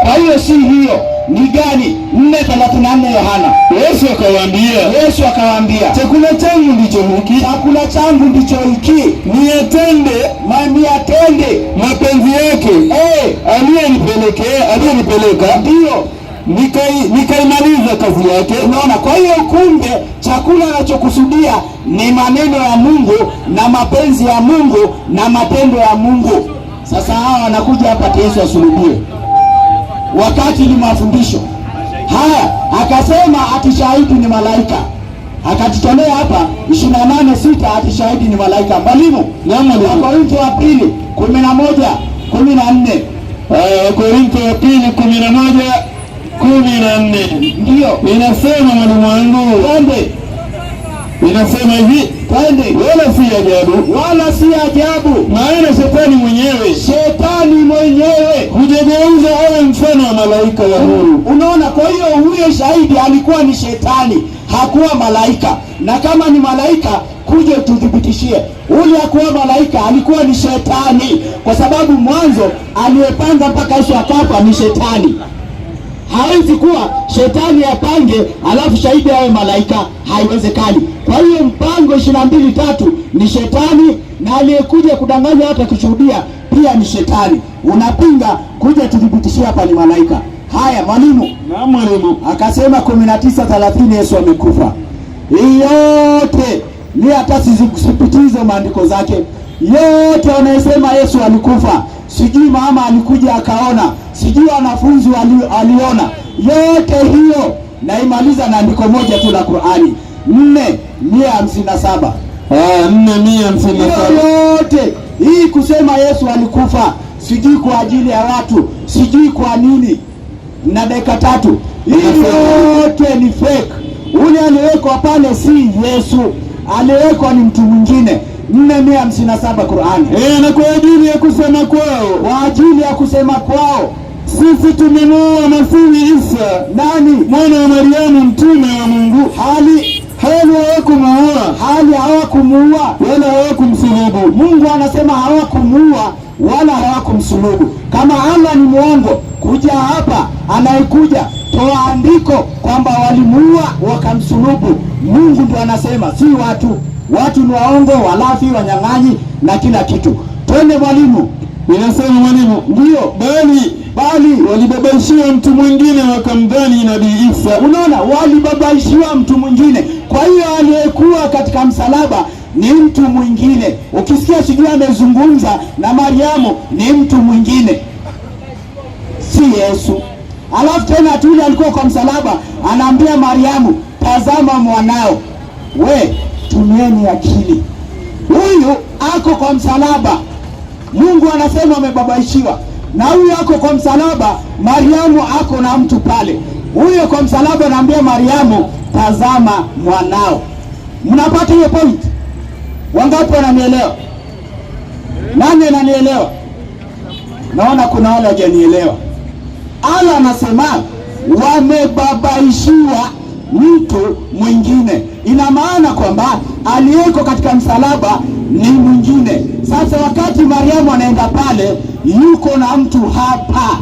Kwa hiyo si hiyo, ni gani? 4:34 Yohana. Yesu akawaambia, Yesu akawaambia, chakula changu ndicho hiki, chakula changu ndicho hiki, niyatende niyatende mapenzi yake aliyenipeleka, ndio nikaimaliza kazi yake. Unaona, kwa hiyo kumbe chakula anachokusudia ni maneno ya Mungu na mapenzi ya Mungu na matendo ya Mungu. Sasa hawa wanakuja hapa ati Yesu asulubiwe, wakati ni mafundisho haya. Akasema ati shahidi ni malaika, akatutolea hapa 28:6 ati shahidi ni malaika. Mwalimu, Naam, mwalimu. Wakorintho wa pili 11:14. Haya, Wakorintho wa pili 11:14. Ndio inasema mwalimu wangu, twende. Inasema hivi, Twende. Wala si ajabu, Wala si ajabu, maana shetani mwenyewe shetani mwenyewe hujigeuza awe mfano wa malaika wa nuru. Unaona, kwa hiyo huyo shahidi alikuwa ni shetani, hakuwa malaika. Na kama ni malaika, kuja tuthibitishie. Ule hakuwa malaika, alikuwa ni shetani, kwa sababu mwanzo aliyepanga mpaka Yesu akafa ni shetani. Hawezi kuwa shetani apange alafu shahidi awe malaika, haiwezekani. Kwa hiyo mpango 22:3 ni shetani, na aliyekuja kudanganya hata kushuhudia pia ni shetani. Unapinga, kuja tuthibitishie hapa ni malaika. Haya mwalimu. Naam mwalimu. Akasema 19:30 Yesu amekufa. Hii yote ni hata sipitize maandiko zake yote, wanayesema Yesu alikufa, sijui mama alikuja akaona, sijui wanafunzi aliona, yote hiyo naimaliza na andiko moja tu la Qur'ani 4:157. 4:157. Yote hii kusema Yesu alikufa sijui kwa ajili ya watu, sijui kwa nini, na dakika 3, hii yote ni fake. Ule aliwekwa pale si Yesu, aliwekwa ni mtu mwingine. 4:157 Qur'ani. Na kwa ajili ya kusema kwao, kwa ajili ya kusema kwao, sisi tumemuua Masihi Isa, nani? Mwana wa Mariamu, mtume wa Mungu, hali hali hawakumuua, hali hawakumuua wala hawakumsulubu. Mungu anasema hawakumuua wala hawakumsulubu. Kama Allah ni mwongo, kuja hapa, anayekuja toa andiko kwamba walimuua wakamsulubu. Mungu ndo anasema, si watu. Watu ni waongo, walafi, wanyang'anyi na kila kitu. Twende mwalimu. Inasema mwalimu, Ndio. bali walibabaishiwa mtu mwingine wakamdhani Nabii Isa. Unaona, walibabaishiwa mtu mwingine. Kwa hiyo aliyekuwa katika msalaba ni mtu mwingine. Ukisikia sijui amezungumza na Mariamu, ni mtu mwingine, si Yesu. Alafu tena tuli alikuwa kwa msalaba anaambia Mariamu, tazama mwanao. We, tumieni akili. Huyu ako kwa msalaba, Mungu anasema amebabaishiwa, na huyu ako kwa msalaba, Mariamu ako na mtu pale. Huyo kwa msalaba anaambia Mariamu, tazama mwanao. Mnapata hiyo point? Wangapi wananielewa? Nani ananielewa? Naona kuna wale hawajanielewa. Allah anasema wamebabaishiwa mtu mwingine. Ina maana kwamba aliyeko katika msalaba ni mwingine. Sasa wakati Mariamu anaenda pale, yuko na mtu hapa,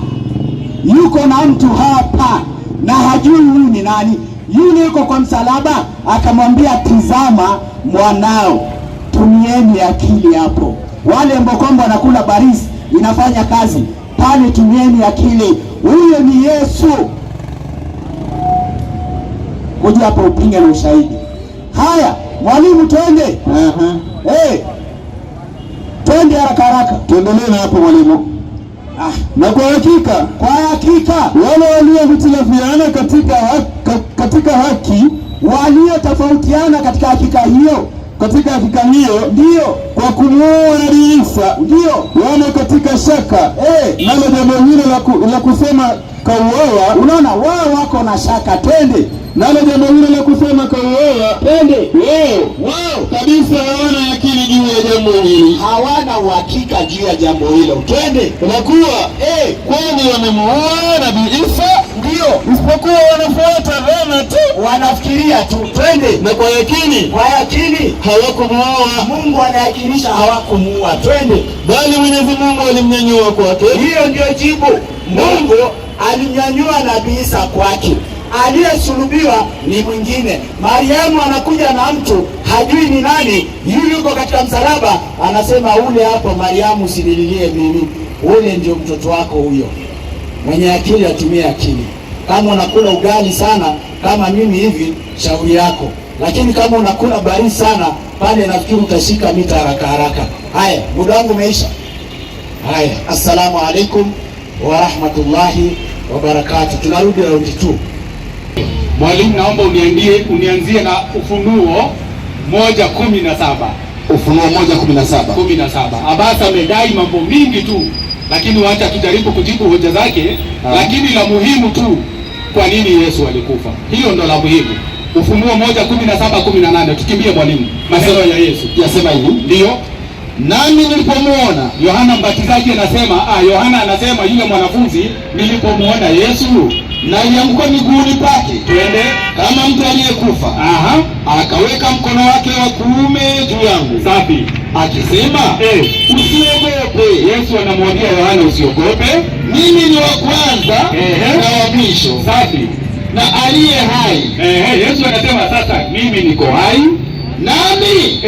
yuko na mtu hapa na hajui huyu ni nani. Yule yuko kwa msalaba akamwambia, tizama mwanao. Tumieni akili hapo. Wale ambao kwamba wanakula barisi inafanya kazi pale, tumieni akili. Huyo ni Yesu. Kuja hapo upinge na ushahidi. Haya mwalimu, twende. Hey, twende haraka haraka. Tuendelee na hapo mwalimu. Na kwa hakika, kwa hakika wale waliohitilafiana katika haki, waliotofautiana katika hakika hiyo, katika hakika hiyo, ndio kwa kumuua Nabii Isa, ndio wamo katika shaka. Nalo jambo hilo la kusema kauawa, unaona wao wako na shaka. Twende. Nalo jambo hilo la kusema kauawa, twende. Wao kabisa hawana yakini juu ya jambo hili, hawana uhakika juu ya jambo hilo. Twende. Kwa kuwa kwani wamemuua Nabii Isa, ndio, isipokuwa wanafuata dhana tu, wanafikiria tu. Twende. Na kwa yakini, kwa yakini hawakumuua. Mungu anayakinisha hawakumuua. Twende. Bali Mwenyezi Mungu alimnyanyua kwake. Hiyo ndio jibu. Mungu alimnyanyua Nabii Isa kwake. Aliyesulubiwa ni mwingine. Mariamu anakuja na mtu hajui ni nani, yule yuko katika msalaba, anasema ule hapo, Mariamu usinililie mimi, ule ndio mtoto wako huyo. Mwenye akili atumie akili. Kama unakula ugali sana kama mimi hivi, shauri yako, lakini kama unakula baridi sana pale, nafikiri utashika mita haraka haraka. Haya, muda wangu umeisha. Haya, assalamu alaikum wa rahmatullahi wa barakatuh. Tunarudi raundi 2. Mwalimu, naomba unianzie na Ufunuo 1:17. Ufunuo 1:17. 17. Abbas amedai mambo mingi tu, lakini wacha tujaribu kujibu hoja zake. Lakini la muhimu tu, kwa nini Yesu alikufa? Hiyo ndo la muhimu. Ufunuo 1:17 18. Tukimbie mwalimu, maneno ya Yesu Yasema hivi, ndiyo. Nami nilipomuona Yohana Mbatizaji anasema, Yohana anasema yule mwanafunzi, nilipomuona Yesu nalianguka miguuni pake twende kama mtu aliyekufa. Akaweka mkono wake wa kuume juu yangu akisema, usiogope. Yesu anamwambia Yohana usiogope, mimi ni wa kwanza na wa mwisho na aliye hai. Yesu anasema sasa mimi niko hai, nami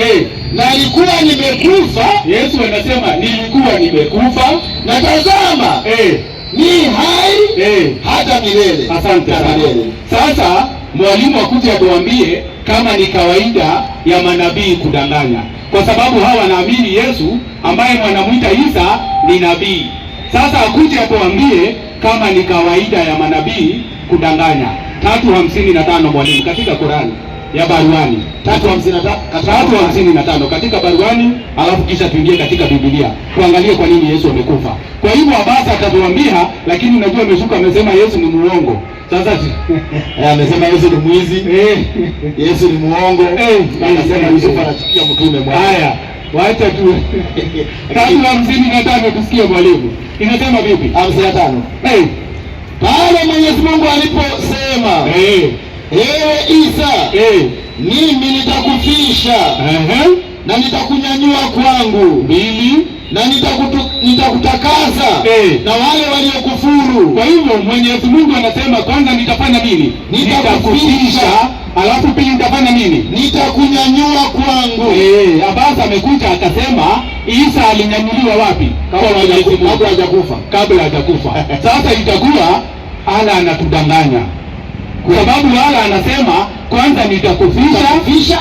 nalikuwa nimekufa. Yesu anasema nilikuwa nimekufa, na tazama ni hai hata milele. Asante na sana. milele. Sasa mwalimu akuje atuambie kama ni kawaida ya manabii kudanganya, kwa sababu hawa wanaamini Yesu ambaye wanamwita Isa ni nabii. Sasa akuje atuambie kama ni kawaida ya manabii kudanganya. 3:55 mwalimu, katika Qurani ya baruani. 3:55. 3:55 katika baruani, alafu kisha tuingie katika Biblia tuangalie kwa nini Yesu amekufa. Kwa hivyo Abasa atatuambia, lakini unajua ameshuka amesema Yesu ni muongo. Sasa Amesema Yesu ni mwizi, Yesu ni muongo, akasema Yusuf anachukia mtume mwana. Haya, wacha tu 3:55 tusikie mwalimu inasema vipi? 55. Pale Mwenyezi Mungu aliposema, ewe Isa, mimi nitakufisha na nitakunyanyua kwangu 2 na nitakutakasa na wale waliokufuru. Kwa hivyo Mwenyezi Mungu anasema kwanza nitafanya nini? Nitakufisha. Alafu pili nitafanya nini? Nitakunyanyua kwangu. Abbas amekuja akasema Isa alinyanyuliwa wapi? Kwa Mwenyezi Mungu. Kabla hajakufa. Kabla hajakufa. Sasa itakuwa Allah anatudanganya, kwa sababu Allah anasema kwanza nitakufisha, Nitakufisha,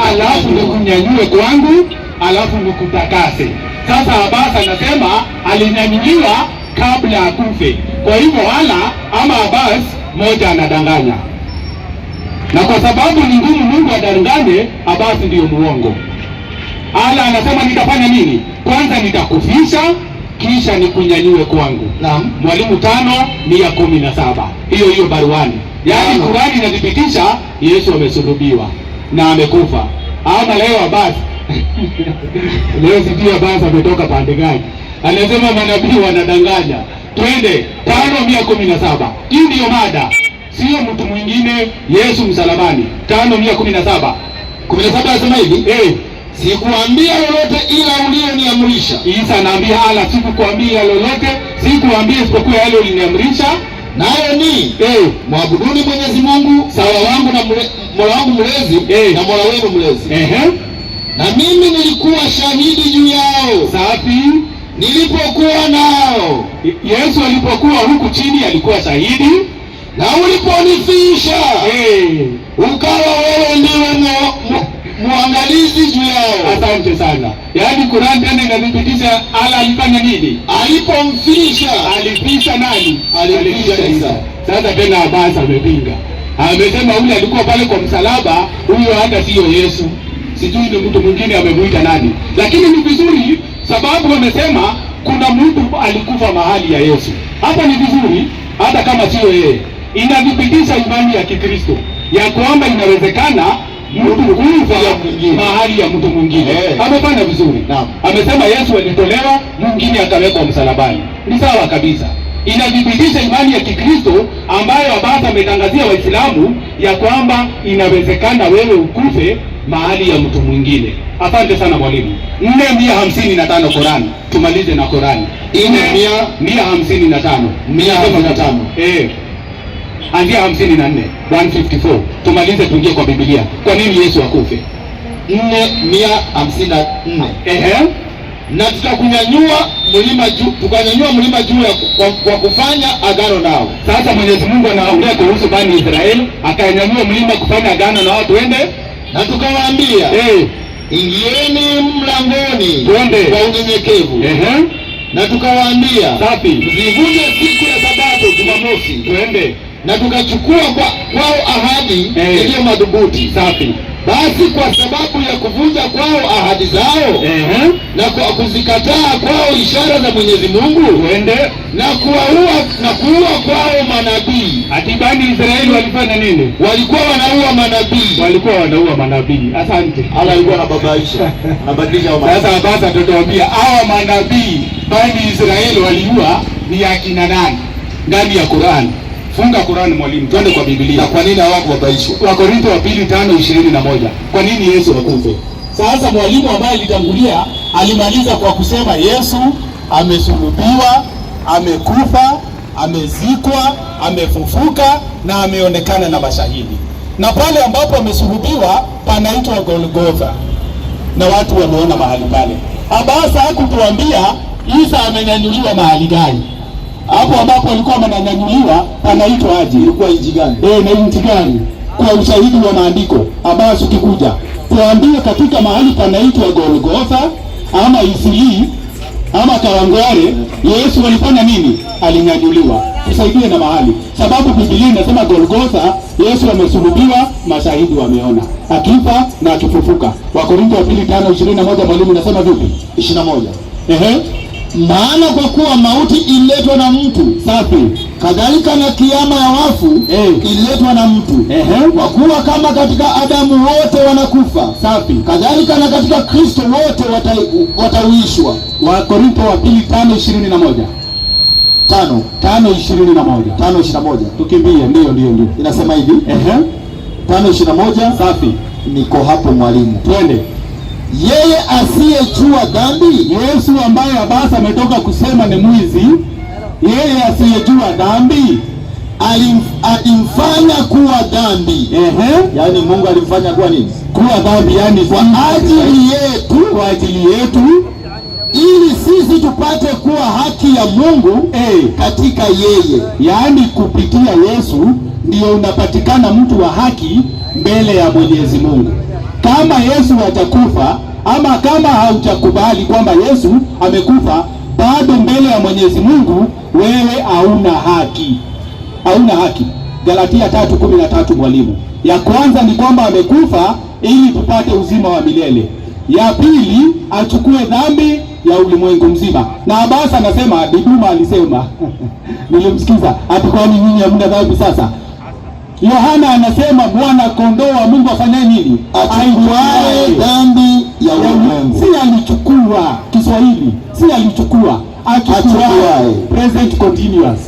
alafu nitakunyanyua. nikunyanyue kwangu, alafu nikutakase. Sasa Abbas anasema alinyanyuliwa kabla akufe. Kwa hivyo Allah ama Abbas moja anadanganya, na kwa sababu ni ngumu Mungu adanganye, Abbas ndiyo muongo. Allah anasema nitafanya nini? Kwanza nitakufisha, kisha nikunyanyue kwangu. Naam. Mwalimu, 5:117, hiyo hiyo baruani. Yaani 5. Qurani inathibitisha Yesu amesulubiwa na amekufa. Ama leo Abbas leo sijui Abbas ametoka pande gani, anasema manabii wanadanganya. Twende 5:117. Hii ndiyo mada, sio mtu mwingine. Yesu msalabani, 5:117. 17 anasema hivi, sikuambia lolote ila ulioniamrisha. Isa anaambia Allah, sikukuambia lolote, sikuambia isipokuwa yale uliniamrisha. Nayo ni mwabuduni Mwenyezi Mungu Sawa. wangu na Mola wangu mlezi na Mola wenu mlezi. Na mimi nilikuwa shahidi juu yao nilipokuwa nao. Yesu alipokuwa huku chini alikuwa shahidi, na uliponifisha ukawa wewe ndiwe muangalizi juu yao. Asante sana. Yaani Qur'an tena inathibitisha Allah alifanya nini? Alipomfisha. Alifisha nani? Alifisha Isa. Sasa tena Abbas amepinga, amesema ule alikuwa pale kwa msalaba, huyo hata siyo Yesu, sijui ni mtu mwingine amemuita nani, lakini ni vizuri sababu wamesema kuna mtu alikufa mahali ya Yesu. Hapa ni vizuri, hata kama sio yeye, inathibitisha imani ya Kikristo ya kwamba inawezekana mtu kufa mahali ya mtu mwingine. Amefanya vizuri. Naam. Amesema Yesu alitolewa, mwingine akawekwa msalabani. Ni sawa kabisa. Inathibitisha imani ya Kikristo ambayo Abbas ametangazia Waislamu ya kwamba inawezekana wewe ukufe mahali ya mtu mwingine. Asante sana mwalimu. 4:155 Korani. Tumalize na Korani. Nne 155. 155. Anzia 54, 154. Tumalize tuingie kwa Biblia. Kwa nini Yesu akufe? 4:154. Na tutakunyanyua mlima juu, tukanyanyua mlima juu ya kwa kufanya agano nao. Sasa Mwenyezi Mungu anaongea kuhusu Bani Israeli, akanyanyua mlima kufanya agano na watu, twende. Na tukawaambia, ingieni mlangoni Twende. kwa unyenyekevu. Na tukawaambia, msivunje siku ya Sabato Jumamosi. Twende. Na tukachukua kwao ahadi iliyo madhubuti. Safi. Basi kwa sababu ya kuvunja kwao ahadi zao na kwa kuzikataa kwao ishara za Mwenyezi Mungu Twende. na kuua kwao manabii. Ati Bani Israeli walifanya nini? Walikuwa wanaua manabii. Walikuwa wanaua manabii. Asante. Allah alikuwa anababaisha, anabadilisha wa Sasa basi atatuambia hawa manabii Bani Israeli waliua ni akina nani ndani ya Qur'an? Funga Qur'an mwalimu, twende kwa Biblia. Na kwa nini hawakubabaishwa? Wakorintho wa pili 5:21. Kwa nini Yesu akufe? Sasa mwalimu ambaye alitangulia alimaliza kwa kusema Yesu amesulubiwa, amekufa, amezikwa, amefufuka na ameonekana na mashahidi. Na pale ambapo amesulubiwa panaitwa Golgotha na watu wameona mahali pale. Abasa hakutuambia Isa amenyanyuliwa mahali gani. Hapo ambapo alikuwa amenyanyuliwa panaitwa aje? Ilikuwa nchi gani? Eh, na nchi gani? Kwa ushahidi wa maandiko, Abbas ukikuja tuambie katika mahali panaitwa Golgotha ama Isili ama Kawangware, Yesu alifanya nini? Alinyanyuliwa. Tusaidie na mahali, sababu Biblia inasema Golgotha, Yesu amesulubiwa, mashahidi wameona akifa na akifufuka. Wakorintho wa pili 5:21, mwalimu nasema vipi? 21. Ehe, Maana kwa kuwa mauti ililetwa na mtu, safi. kadhalika na kiama ya wafu ililetwa na mtu. Kwa kuwa kama katika Adamu wote wanakufa, Safi. kadhalika na katika Kristo wote watauishwa. Wakorintho wa pili 5:21. 5 5:21. 5:21. Tukimbie, ndio ndio ndio. Inasema hivi 5:21. Safi. Niko hapo mwalimu. Twende. Yeye asiyejua dhambi, Yesu ambaye Abasa ametoka kusema ni mwizi, yeye asiyejua dhambi alimfanya kuwa dhambi. Yaani Mungu alimfanya kuwa nini? Kuwa dhambi, yani Kwa ajili yetu, kwa ajili yetu, ili sisi tupate kuwa haki ya Mungu katika yeye. Yaani kupitia Yesu ndio unapatikana mtu wa haki mbele ya Mwenyezi Mungu. Kama Yesu hajakufa ama kama haujakubali kwamba Yesu amekufa, bado mbele ya Mwenyezi Mungu wewe hauna haki, hauna haki. Galatia 3:13 mwalimu. Ya kwanza ni kwamba amekufa ili tupate uzima wa milele. Ya pili achukue dhambi ya ulimwengu mzima. Na Abasa anasema, Diduma alisema nilimsikiza, ati kwani nyinyi hamna dhambi sasa? Yohana anasema mwana kondoo wa Mungu afanye nini? Achukuaye dhambi ya ulimwengu. Si alichukua, Kiswahili si alichukua, achukuaye, Achukuaye. present continuous,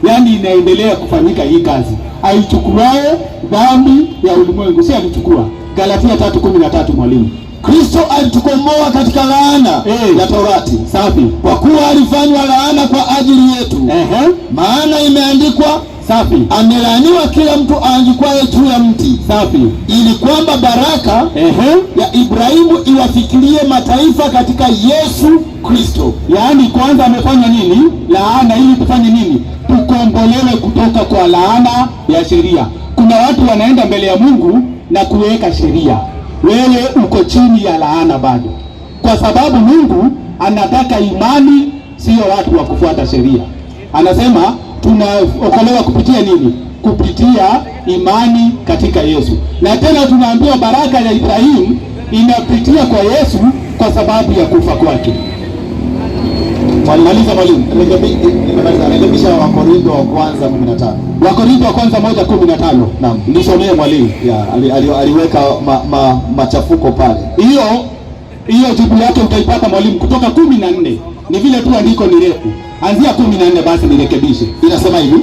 yaani inaendelea kufanyika hii kazi, aichukuaye dhambi ya ulimwengu, si alichukua. Galatia 3:13 mwalimu. Kristo alitukomboa katika laana ya Torati. Safi. Kwa kuwa alifanywa laana kwa ajili yetu. Maana imeandikwa, Safi. amelaaniwa kila mtu aangukaye juu ya mti. Safi. Ili kwamba baraka ya Ibrahimu iwafikirie mataifa katika Yesu Kristo. Yaani kwanza amefanya nini? Laana ili tufanye nini? Tukombolewe kutoka kwa laana ya sheria. Kuna watu wanaenda mbele ya Mungu na kuweka sheria. Wewe uko chini ya laana bado, kwa sababu Mungu anataka imani, sio watu wa kufuata sheria. Anasema tunaokolewa kupitia nini? Kupitia imani katika Yesu. Na tena tunaambiwa baraka ya Ibrahimu inapitia kwa Yesu kwa sababu ya kufa kwake. Maliza mwalimu. Nimemaliza. Rekebisha Wakorintho wa kwanza 15. Wakorintho wa kwanza 1:15. Naam. Nisomee mwalimu. Ya, aliweka machafuko pale. Hiyo hiyo jibu yake utaipata mwalimu kutoka 14. Ni vile tu andiko ni refu. Anzia 14 basi nirekebishe. Inasema hivi.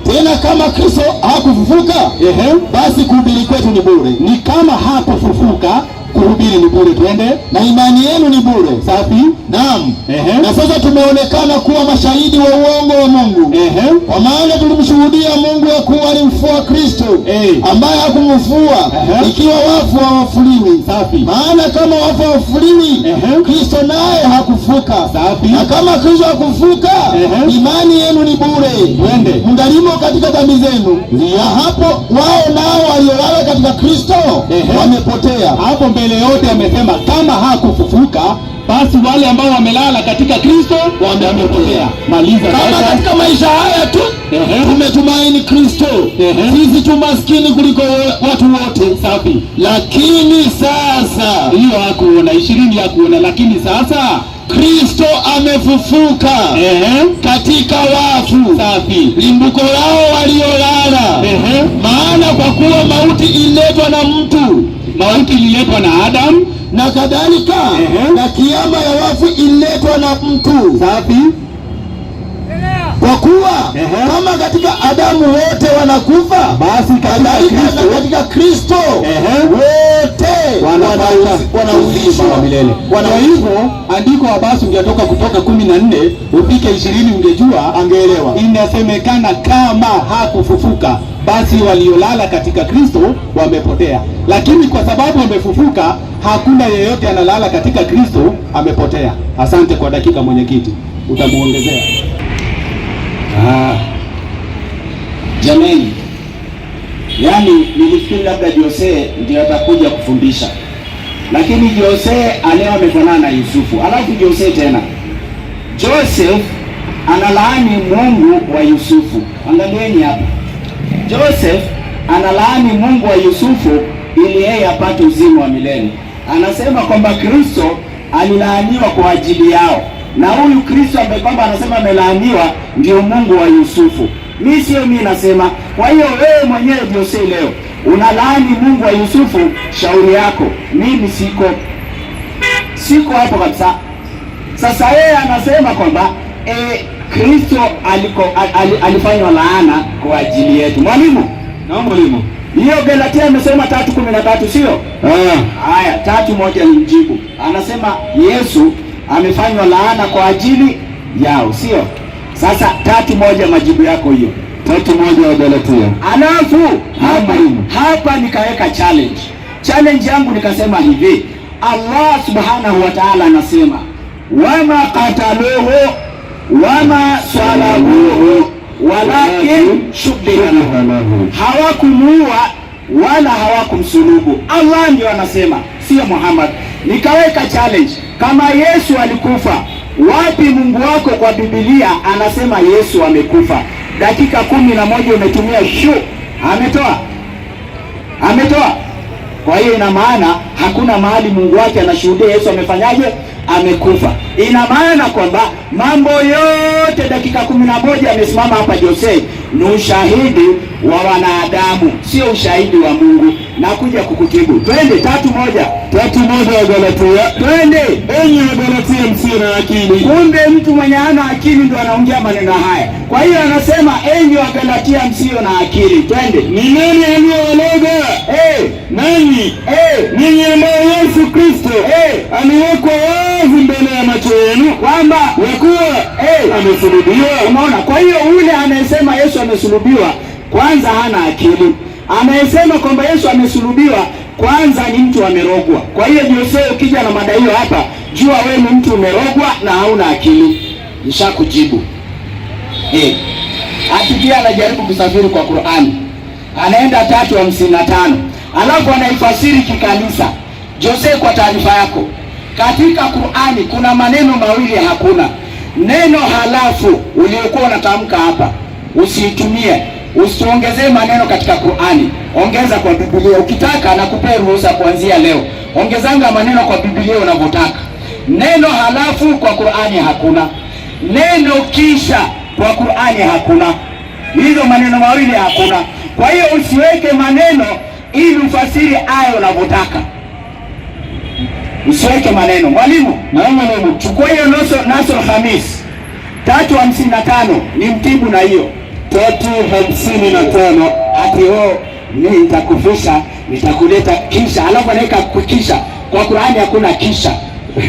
Tena kama Kristo hakufufuka, basi kuhubiri kwetu ni bure. Ni kama hakufufuka, kuhubiri ni bure. Twende. Na imani yenu ni bure. Safi. Naam. Ehe. Na sasa tumeonekana kuwa mashahidi wa uongo wa Mungu. Ehe. Kwa maana tulimshuhudia Mungu ya kuwa alimfufua Kristo, Eh. ambaye hakumfufua, Ehe. ikiwa wafu hawafufuliwi. Safi. Maana kama wafu hawafufuliwi, Ehe. Kristo naye hakufufuka. Safi. Na kama Kristo hakufufuka, Ehe. imani yenu ni bure. Twende. Mngalimo katika dhambi zenu. Na hapo wao nao waliolala katika Kristo Ehe. wamepotea. Hapo mbele yote amesema kama hakufufuka basi wale ambao wamelala katika Kristo wamepotea. Maliza Kama sasa. katika maisha haya tu Ehe. tume Tumetumaini Kristo, sisi tu maskini kuliko watu wote. Safi. Lakini sasa Hiyo hakuona 20 hakuona, lakini sasa Kristo amefufuka katika wafu. Safi. Limbuko lao waliolala. Maana kwa kuwa mauti ililetwa na mtu, Mauti ililetwa na Adam. Na kadhalika na kiama ya wafu ililetwa na mtu. Safi. Kwa kuwa kama katika Adamu wote wanakufa, basi katika kadhalika na Kristo katika Kristo wote wanapata uzima wa milele. Kwa hivyo andiko basi ungetoka kutoka 14 ufike 20 ungejua, angeelewa. Inasemekana kama hakufufuka basi waliolala katika Kristo wamepotea, lakini kwa sababu wamefufuka, hakuna yeyote analala katika Kristo amepotea. Asante kwa dakika, mwenyekiti, utamuongezea. Ah, jameni, yaani nilifikiri labda Jose ndio atakuja kufundisha, lakini Jose aleo amefanana na Yusufu. Alafu Jose tena, Joseph analaani Mungu wa Yusufu. Angalieni hapa, Joseph analaani Mungu wa Yusufu ili yeye apate uzima wa milele. Anasema kwamba Kristo alilaaniwa kwa ajili yao, na huyu Kristo ambaye kwamba anasema amelaaniwa ndio Mungu wa Yusufu. Mi sio mi nasema. Kwa hiyo wewe mwenyewe Jose leo unalaani Mungu wa Yusufu, shauri yako. Mimi siko hapo kabisa. Sasa yeye anasema kwamba Kristo alifanywa laana kwa ajili yetu. Mwalimu, Naam mwalimu. hiyo Galatia amesema 3:13 sio? Haya, 3:1 ni mjibu. Anasema Yesu amefanywa laana kwa ajili yao, sio? Sasa 3:1 majibu yako hiyo. 3:1 wa Galatia. Alafu hapa, Mwalimu. hapa nikaweka challenge. Challenge yangu nikasema hivi, Allah subhanahu wa ta'ala anasema wama qataluhu wama salabuhu walakin shubbiha lahu, hawakumuua wala hawakumsulubu. Allah ndio anasema, sio Muhammad. Nikaweka challenge, kama Yesu alikufa, wapi Mungu wako kwa Biblia anasema Yesu amekufa? Dakika 11 umetumia shu, ametoa ametoa. Kwa hiyo ina maana hakuna mahali Mungu wake anashuhudia Yesu amefanyaje, amekufa. Ina maana kwamba mambo yote dakika 11 amesimama hapa Jose ni ushahidi wa wanadamu, sio ushahidi wa Mungu. Na kuja kukutibu. Twende 3:1. 3:1 wa Galatia. Twende. Enyi wa Galatia msio na akili. Kumbe mtu mwenye hana akili ndo anaongea maneno haya. Kwa hiyo anasema enyi wa Galatia msio na akili. Twende. Ni nani aliyewaloga? Nani? Ninyi ambao Yesu Kristo amewekwa wazi mbele ya macho yenu kwamba ya kuwa amesulubiwa. Umeona? Kwa hiyo ule anayesema Yesu amesulubiwa kwanza hana akili. Anayesema kwamba Yesu amesulubiwa kwanza ni mtu amerogwa. Kwa hiyo Jose, ukija na mada hiyo hapa, jua wewe ni mtu umerogwa na hauna akili. Nishakujibu. Ati pia anajaribu kusafiri kwa Qur'ani. Anaenda 3:55. Alafu anaifasiri kikanisa. Jose, kwa taarifa yako, katika Qur'ani kuna maneno mawili hakuna. Neno halafu uliokuwa unatamka hapa usiitumie, usiongezee maneno katika Qur'ani, ongeza kwa Biblia. Ukitaka nakupea ruhusa kuanzia leo, ongezanga maneno kwa Biblia unavyotaka. Neno halafu kwa Qur'ani hakuna, neno kisha kwa Qur'ani hakuna. Hizo maneno mawili hakuna. Kwa hiyo usiweke maneno ili ufasiri aya unavyotaka. Usiweke maneno. Mwalimu, Naam mwalimu. chukua hiyo Nasr Khamis 3:55 ni mtibu na hiyo 3:55. Ati oh, mimi nitakufisha, nitakuleta kisha, alafu anaweka kisha. Kwa Qur'ani hakuna kisha.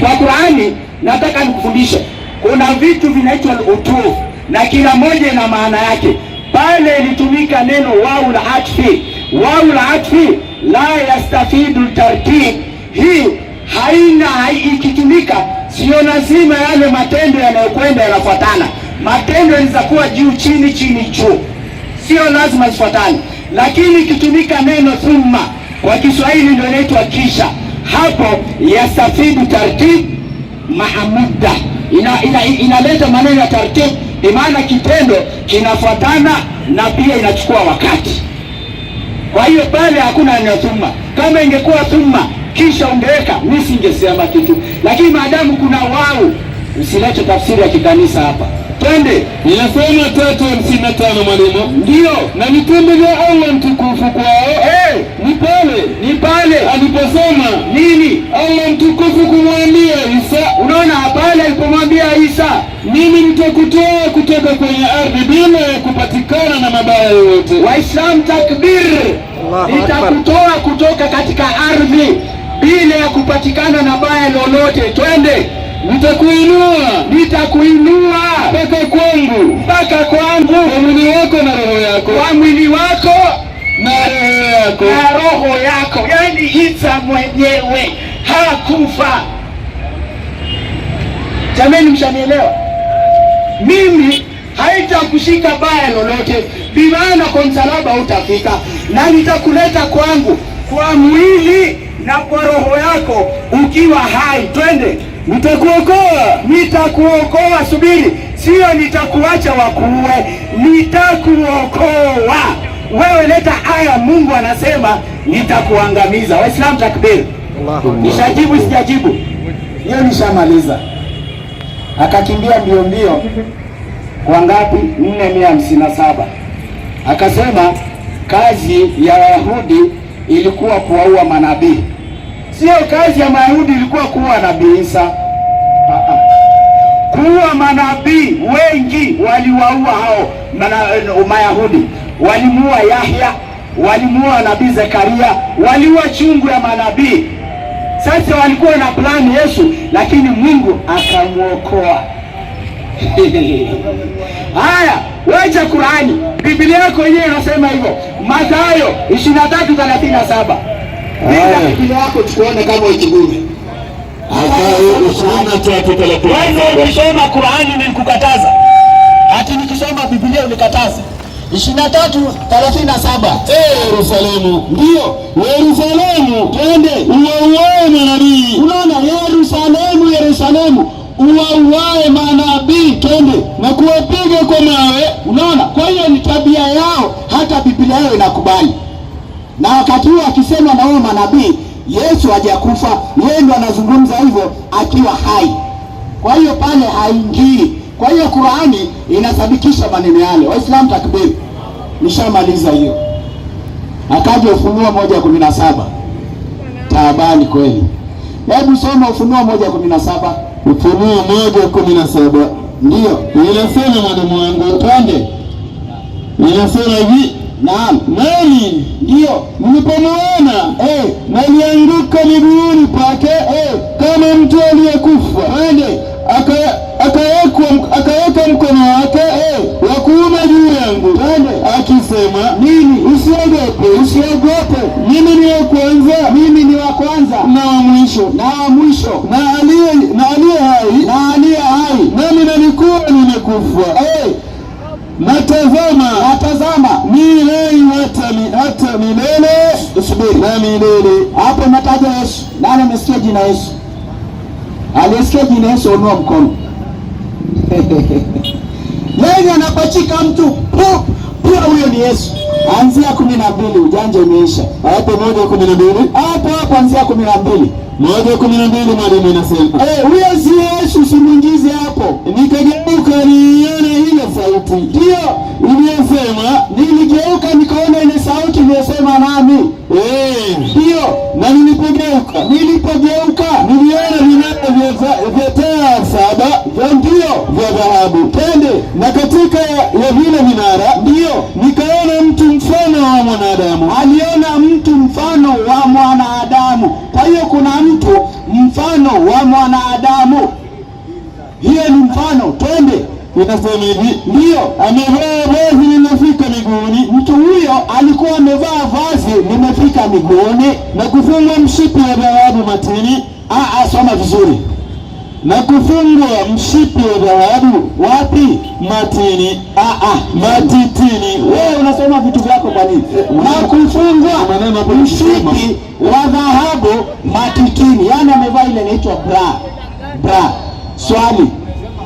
Kwa Qur'ani nataka nikufundishe, kuna vitu vinaitwa utufu na kila moja ina maana yake. Pale ilitumika neno wau la atfi. Wau la atfi la yastafidu tartib. Hii haina ikitumika sio lazima yale matendo yanayokwenda yanafuatana. Matendo yanaweza kuwa juu chini, chini juu, sio lazima zifuatane. Lakini ikitumika neno thumma kwa Kiswahili ndio inaitwa kisha, hapo yastafidu tartib maamuda, inaleta maneno ya tartib, maana kitendo kinafuatana na pia inachukua wakati. Kwa hiyo pale hakuna neno thumma. Kama ingekuwa thumma kisha ungeweka, mimi singesema kitu, lakini maadamu kuna wau, usilete tafsiri ya kikanisa hapa. Twende. Inasema 3:55, mwalimu. Ndio. Na vitendo vya Allah mtukufu kwao ni pale ni pale aliposema nini? Allah mtukufu kumwambia Isa, Unaona, pale alipomwambia Isa, mimi nitakutoa kutoka kwenye ardhi bila ya kupatikana na mabaya yoyote. Waislam takbir, nitakutoa kutoka katika ardhi bila ya kupatikana na baya lolote. Twende. Nitakuinua Nitakuinua mpaka kwangu mpaka kwangu, kwa mwili wako na roho yako, kwa mwili wako na roho yako, na roho yako. Yaani Isa mwenyewe hakufa. Jamani, mshanielewa? Mimi haitakushika baya lolote, bimaana kwa msalaba utafika, na nitakuleta kwangu kwa mwili na kwa roho yako ukiwa hai. Twende. Nitakuokoa, Nitakuokoa. Subiri, sio nitakuacha wakuue, nitakuokoa wewe. Leta aya, Mungu anasema nitakuangamiza. Waislamu takbir! Nishajibu sijajibu? Hiyo nishamaliza. Akakimbia mbio mbio kwa ngapi? 457. Akasema kazi ya Wayahudi ilikuwa kuwaua manabii. Sio kazi ya Mayahudi ilikuwa kuua Nabii Isa. Kuua manabii wengi waliwaua hao Mayahudi. Walimuua Yahya, walimuua nabii Zekaria, waliua chungu ya manabii. Sasa walikuwa na plani Yesu, lakini Mungu akamwokoa. Haya, wacha Qurani, Biblia yako yenyewe inasema hivyo, Mathayo 23:37. Pinda Biblia yako tukuone kama ikigume. Mathayo 23:37. Wewe ukisoma Qurani nilikukataza, ati nikisoma Biblia unikataza. 23:37. Eh, Yerusalemu, Ndio, Yerusalemu, twende. uwauae manabii Unaona, Yerusalemu, Yerusalemu, uwauae manabii, twende, na kuwapiga kwa mawe. Unaona, kwa hiyo ni tabia yao, hata Biblia yao inakubali. Na wakati huo akisema na huo manabii, Yesu hajakufa, yeye ndo anazungumza hivyo akiwa hai. Kwa hiyo pale haingii. Kwa hiyo Qurani inasadikisha maneno yale. Waislamu takbir! Nishamaliza hiyo. Akaja Ufunuo 1:17. Taabani kweli. Hebu soma Ufunuo 1:17. Ufunuo 1:17. Ndiyo, Inasema, mwalimu wangu, twende. Inasema hivi, Naam, nami ndiyo. nilipomuona nalianguka miguuni pake kama mtu aliyekufa. Twende. Akaweka mkono wake wa kuume juu yangu Twende. akisema, Nini? Usiogope, Usiogope. Mimi ni wa kwanza Mimi ni wa kwanza na wa mwisho na wa mwisho na aliye hai, na aliye hai. Nami nalikuwa nimekufa, na tazama, Na tazama, ni hai hata milele Subiri. Na milele. Hapo nataja Yesu. Nani amesikia jina Yesu? Aliyesikia jina Yesu onua mkono. Yeye anapachika mtu pu pia, huyo ni Yesu. Anzia 12, ujanja umeisha. Hapo 1:12, Hapo hapo anzia 12. 1:12, mwalimu, inasema, Huyo si Yesu, usimwingize hapo. Nikageuka niione ile sauti Ndio, iliyosema, niligeuka nikaona ile sauti iliyosema nami. Ndio, na nilipogeuka, nilipogeuka niliona vinara vya taa saba ndio, vya dhahabu, twende, na katika ya vile vinara ndio, nikaona mtu mfano wa mwanadamu, aliona mtu mfano wa mwanadamu. Kwa hiyo kuna mtu mfano wa mwanadamu, hiyo ni mfano. Twende. Inasema hivi, Ndio, amevaa vazi lililofika miguuni mtu huyo alikuwa amevaa vazi limefika miguuni. Na kufungwa mshipi wa dhahabu matini, Soma vizuri. Na kufungwa mshipi wa dhahabu Wapi? Matini, Matitini. Wewe unasoma vitu vyako kwa nini? Na kufungwa Maneno hapo mshipi wa dhahabu matitini, yaani amevaa ile inaitwa bra. Bra. Swali,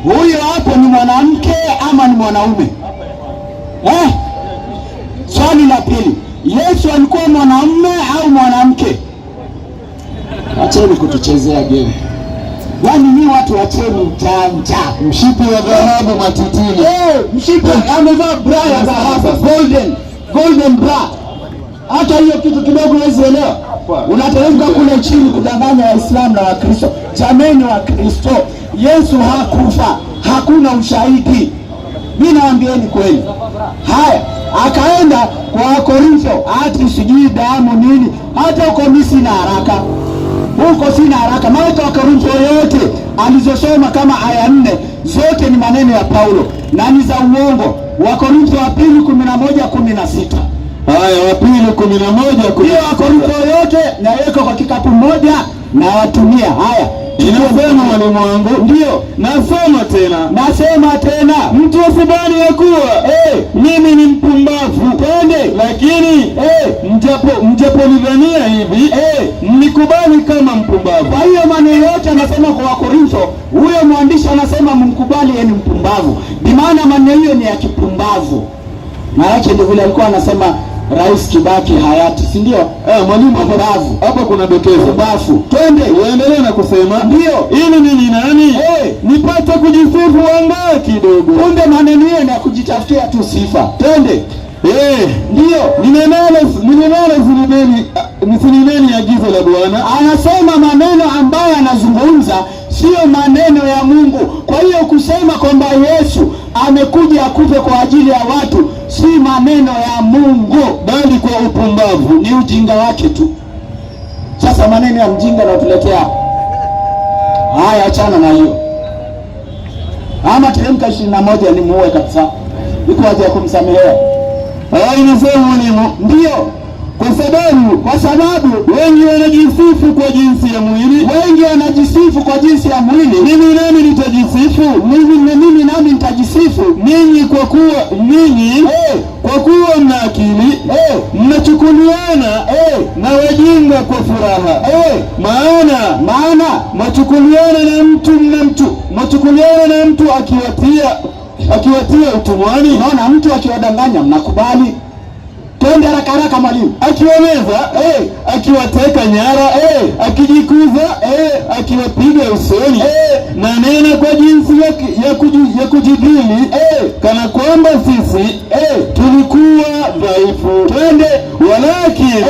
huyo hapo ni mwanamke ama ni mwanaume? Eh? pili, Yesu alikuwa mwanamume au mwanamke? Acheni kutuchezea game. Yaani ni watu wacheni ujanja. Mshipi wa dhahabu matitini. Mshipi amevaa bra ya dhahabu, golden, golden bra. Hata hiyo kitu kidogo huwezi elewa. Unateremka kule chini kudanganya Waislamu na Wakristo. Jameni Wakristo, Yesu hakufa, hakuna ushahidi. Mi nawaambieni kweli. Haya, akaenda kwa Wakorintho, ati sijui damu nini, hata huko mi sina haraka, huko sina haraka. Maana Wakorintho yote alizosoma kama aya nne zote ni maneno ya Paulo na ni za uongo. Wakorintho wa pili 11:16. Haya, wa pili 11 Hiyo Wakorintho yote naweka kwa kikapu moja na watumia. Haya, Inasema mwalimu wangu, ndio nasema tena, nasema tena, mtu asidhani ya kuwa mimi ni mpumbavu, twende lakini mjaponidhania hivi mnikubali kama mpumbavu. Kwa hiyo maneno yote anasema kwa Wakorintho, huyo mwandishi anasema mkubali yeye ni mpumbavu, bimaana maneno hiyo ni ya kipumbavu. Maana yake ndio vile alikuwa anasema Rais Kibaki hayati, si ndio? Mwalimu, Mpumbavu. hapa kuna dokezo. Mpumbavu. Twende. Uendelee na kusema Ndio. ili mimi nani nipate kujisifu angaa kidogo. Kumbe maneno hiyo ni ya kujitafutia tu sifa. Twende. Ndio. Ninenalo sineneni agizo la Bwana. Anasema maneno ambayo anazungumza sio maneno ya Mungu. Kwa hiyo kusema kwamba Yesu amekuja akufe kwa ajili ya watu si maneno ya Mungu, bali kwa upumbavu. Ni ujinga wake tu. Sasa maneno ya mjinga natuletea haya, achana na hiyo. Ama teremka 21 ni muue kabisa, iko haja ya kumsamehea. Haya, inasema mwalimu, Ndio, kwa sababu wengi wanajisifu kwa jinsi ya mwili, wengi wanajisifu kwa jinsi ya mwili, mimi nami nitajisifu. Mimi nami nitajisifu. Ninyi kwa kuwa mna akili mnachukuliana na wajinga kwa furaha. Maana Maana mwachukuliana na mtu akiwatia utumwani, unaona mtu akiwadanganya mnakubali. Twende haraka haraka mwalimu. Akiwameza, akiwateka nyara, akijikuza, akiwapiga usoni, na nena kwa jinsi ya kujidhili, kana kwamba sisi tulikuwa dhaifu. Twende. Walakini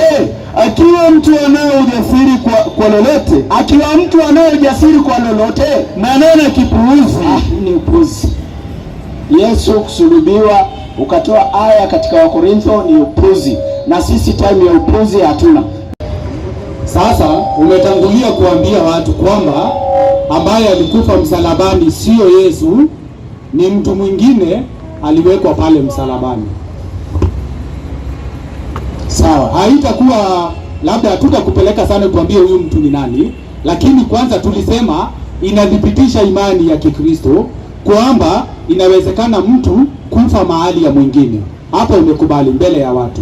akiwa mtu anao ujasiri kwa lolote, Akiwa mtu anaye ujasiri kwa lolote, na nena kipuuzi. Ah, ni upuzi. Yesu kusulubiwa ukatoa aya katika Wakorintho ni upuzi, na sisi time ya upuzi hatuna. Sasa umetangulia kuambia watu kwamba ambaye alikufa msalabani sio Yesu, ni mtu mwingine aliwekwa pale msalabani. Sawa. Haitakuwa labda hatutakupeleka sana tuambie huyu mtu ni nani, lakini kwanza tulisema inathibitisha imani ya Kikristo kwamba inawezekana mtu kufa mahali ya mwingine. Hapo umekubali mbele ya watu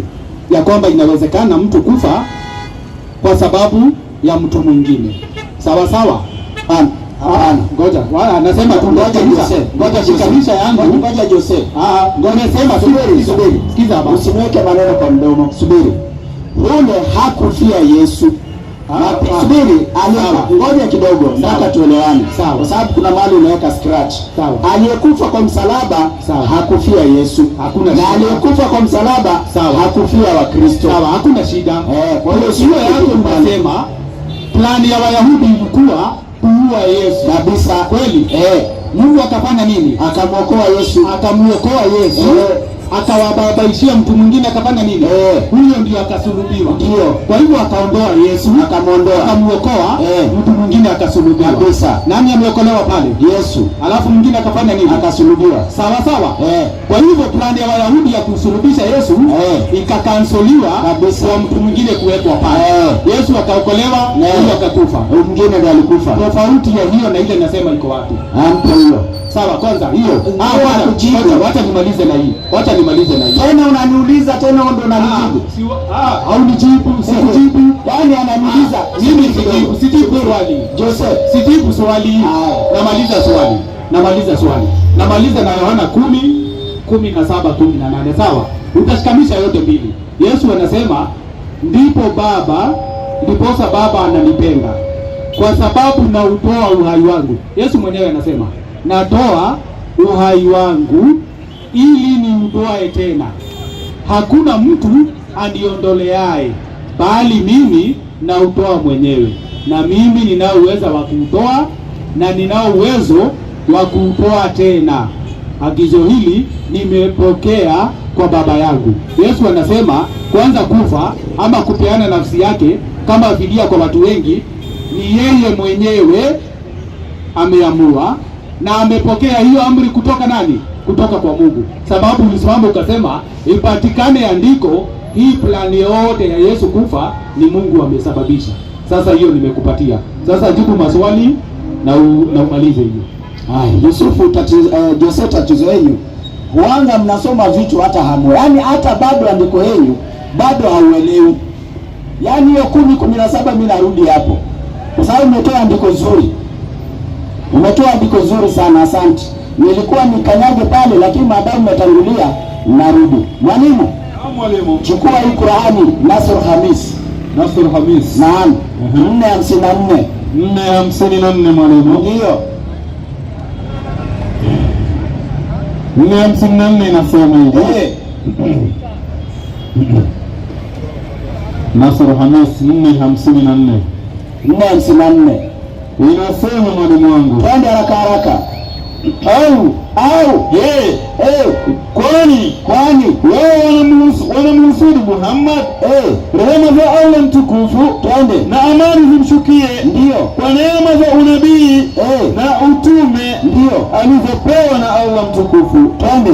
ya kwamba inawezekana mtu kufa kwa sababu ya mtu mwingine. Sawa sawa? Hapana. Hapana. Ngoja, nasema tu Ngoja Jose. ngoja shikanisha yangu. Ngoja Jose. Ah, ngoja sema tu. Subiri, subiri. Sikiza hapa. Usiniweke maneno kwa mdomo. Subiri. Ule hakufia Yesu. Ah. Subiri, Sawa. ngoja kidogo, nataka tuelewane. Sawa. Kwa sababu kuna mahali unaweka scratch. Sawa. Aliyekufa kwa msalaba Sawa. hakufia Yesu. Hakuna Na shida. aliyekufa kwa msalaba Sawa. hakufia Wakristo. Sawa, hakuna shida. Kwa hiyo Hiyo yako unasema plani ya Wayahudi ilikuwa kuua Yesu. Kabisa. Kweli? Mungu akafanya nini? Akamwokoa Yesu. Akamuokoa Yesu. Akawababaishia mtu mwingine akafanya nini? Huyo ndio akasulubiwa. Ndio. Kwa hivyo akaondoa Yesu, Akamwondoa. akamuokoa, mtu mwingine akasulubiwa. Kabisa. Nani ameokolewa pale? Yesu Alafu mwingine akafanya nini? Akasulubiwa. Sawa sawa. Eh. Kwa hivyo plani ya Wayahudi ya kumsulubisha Yesu ikacanceliwa Kabisa. kwa mtu mwingine kuwekwa pale. Yesu akaokolewa, huyo akakufa. Huyu mwingine ndiye alikufa. Tofauti ya hiyo na ile nasema iko wapi? Ampe hiyo. Sawa, kwanza hiyo. Ndio, Kwanza, kujibu. kwanza, wacha nimalize na hii. Wacha nimalize na hii. Tena unaniuliza tena wewe ndio unanijibu. Haunijibu, sikujibu. Yaani ananiuliza Mimi sijibu, sijibu swali. Joseph. Sijibu swali. Namaliza swali. Namaliza swali. Namaliza na Yohana 10:17, 18. Sawa? Utashikamisha yote mbili. Yesu anasema ndipo Baba, ndiposa Baba ananipenda kwa sababu nautoa uhai wangu. Yesu mwenyewe anasema natoa uhai wangu ili niutoae tena. Hakuna mtu aniondoleaye, bali mimi nautoa mwenyewe, na mimi ninao uwezo wa kuutoa na ninao uwezo wa kuutoa tena. Agizo hili nimepokea kwa Baba yangu. Yesu anasema kwanza kufa ama kupeana nafsi yake kama fidia kwa watu wengi, ni yeye mwenyewe ameamua na amepokea hiyo amri kutoka nani? Kutoka kwa Mungu. Sababu ulisimama ukasema ipatikane andiko, hii plani yote ya Yesu kufa ni Mungu amesababisha. Sasa hiyo nimekupatia. Sasa jibu maswali na umalize hiyo. Haya, Yusufu tatizo, Jose, tatizo yenu huanga mnasoma vitu hata hamu, yaani hata bado andiko yenu bado hauelewi. Yaani hiyo 10:17 mimi narudi hapo kwa sababu umetoa andiko zuri, umetoa andiko zuri sana, asante. Nilikuwa nikanyage pale, lakini maadamu umetangulia narudi. Mwalimu, Mwalimu. Chukua hii Qurani, Nasr Hamis. Nasr Hamis. Naam, 4:54. 4:54, mwalimu. Ndio. 4:54 inasema hivi. Nasr Hamis 4:54. 4:54. Inasema, mwalimu wangu. Twende haraka haraka. Au Au je, kwani kwani wao wanamhusudu Muhammad, rehema za Allah mtukufu twende na amani zimshukie, kwa neema za unabii na utume alizopewa na Allah mtukufu, twende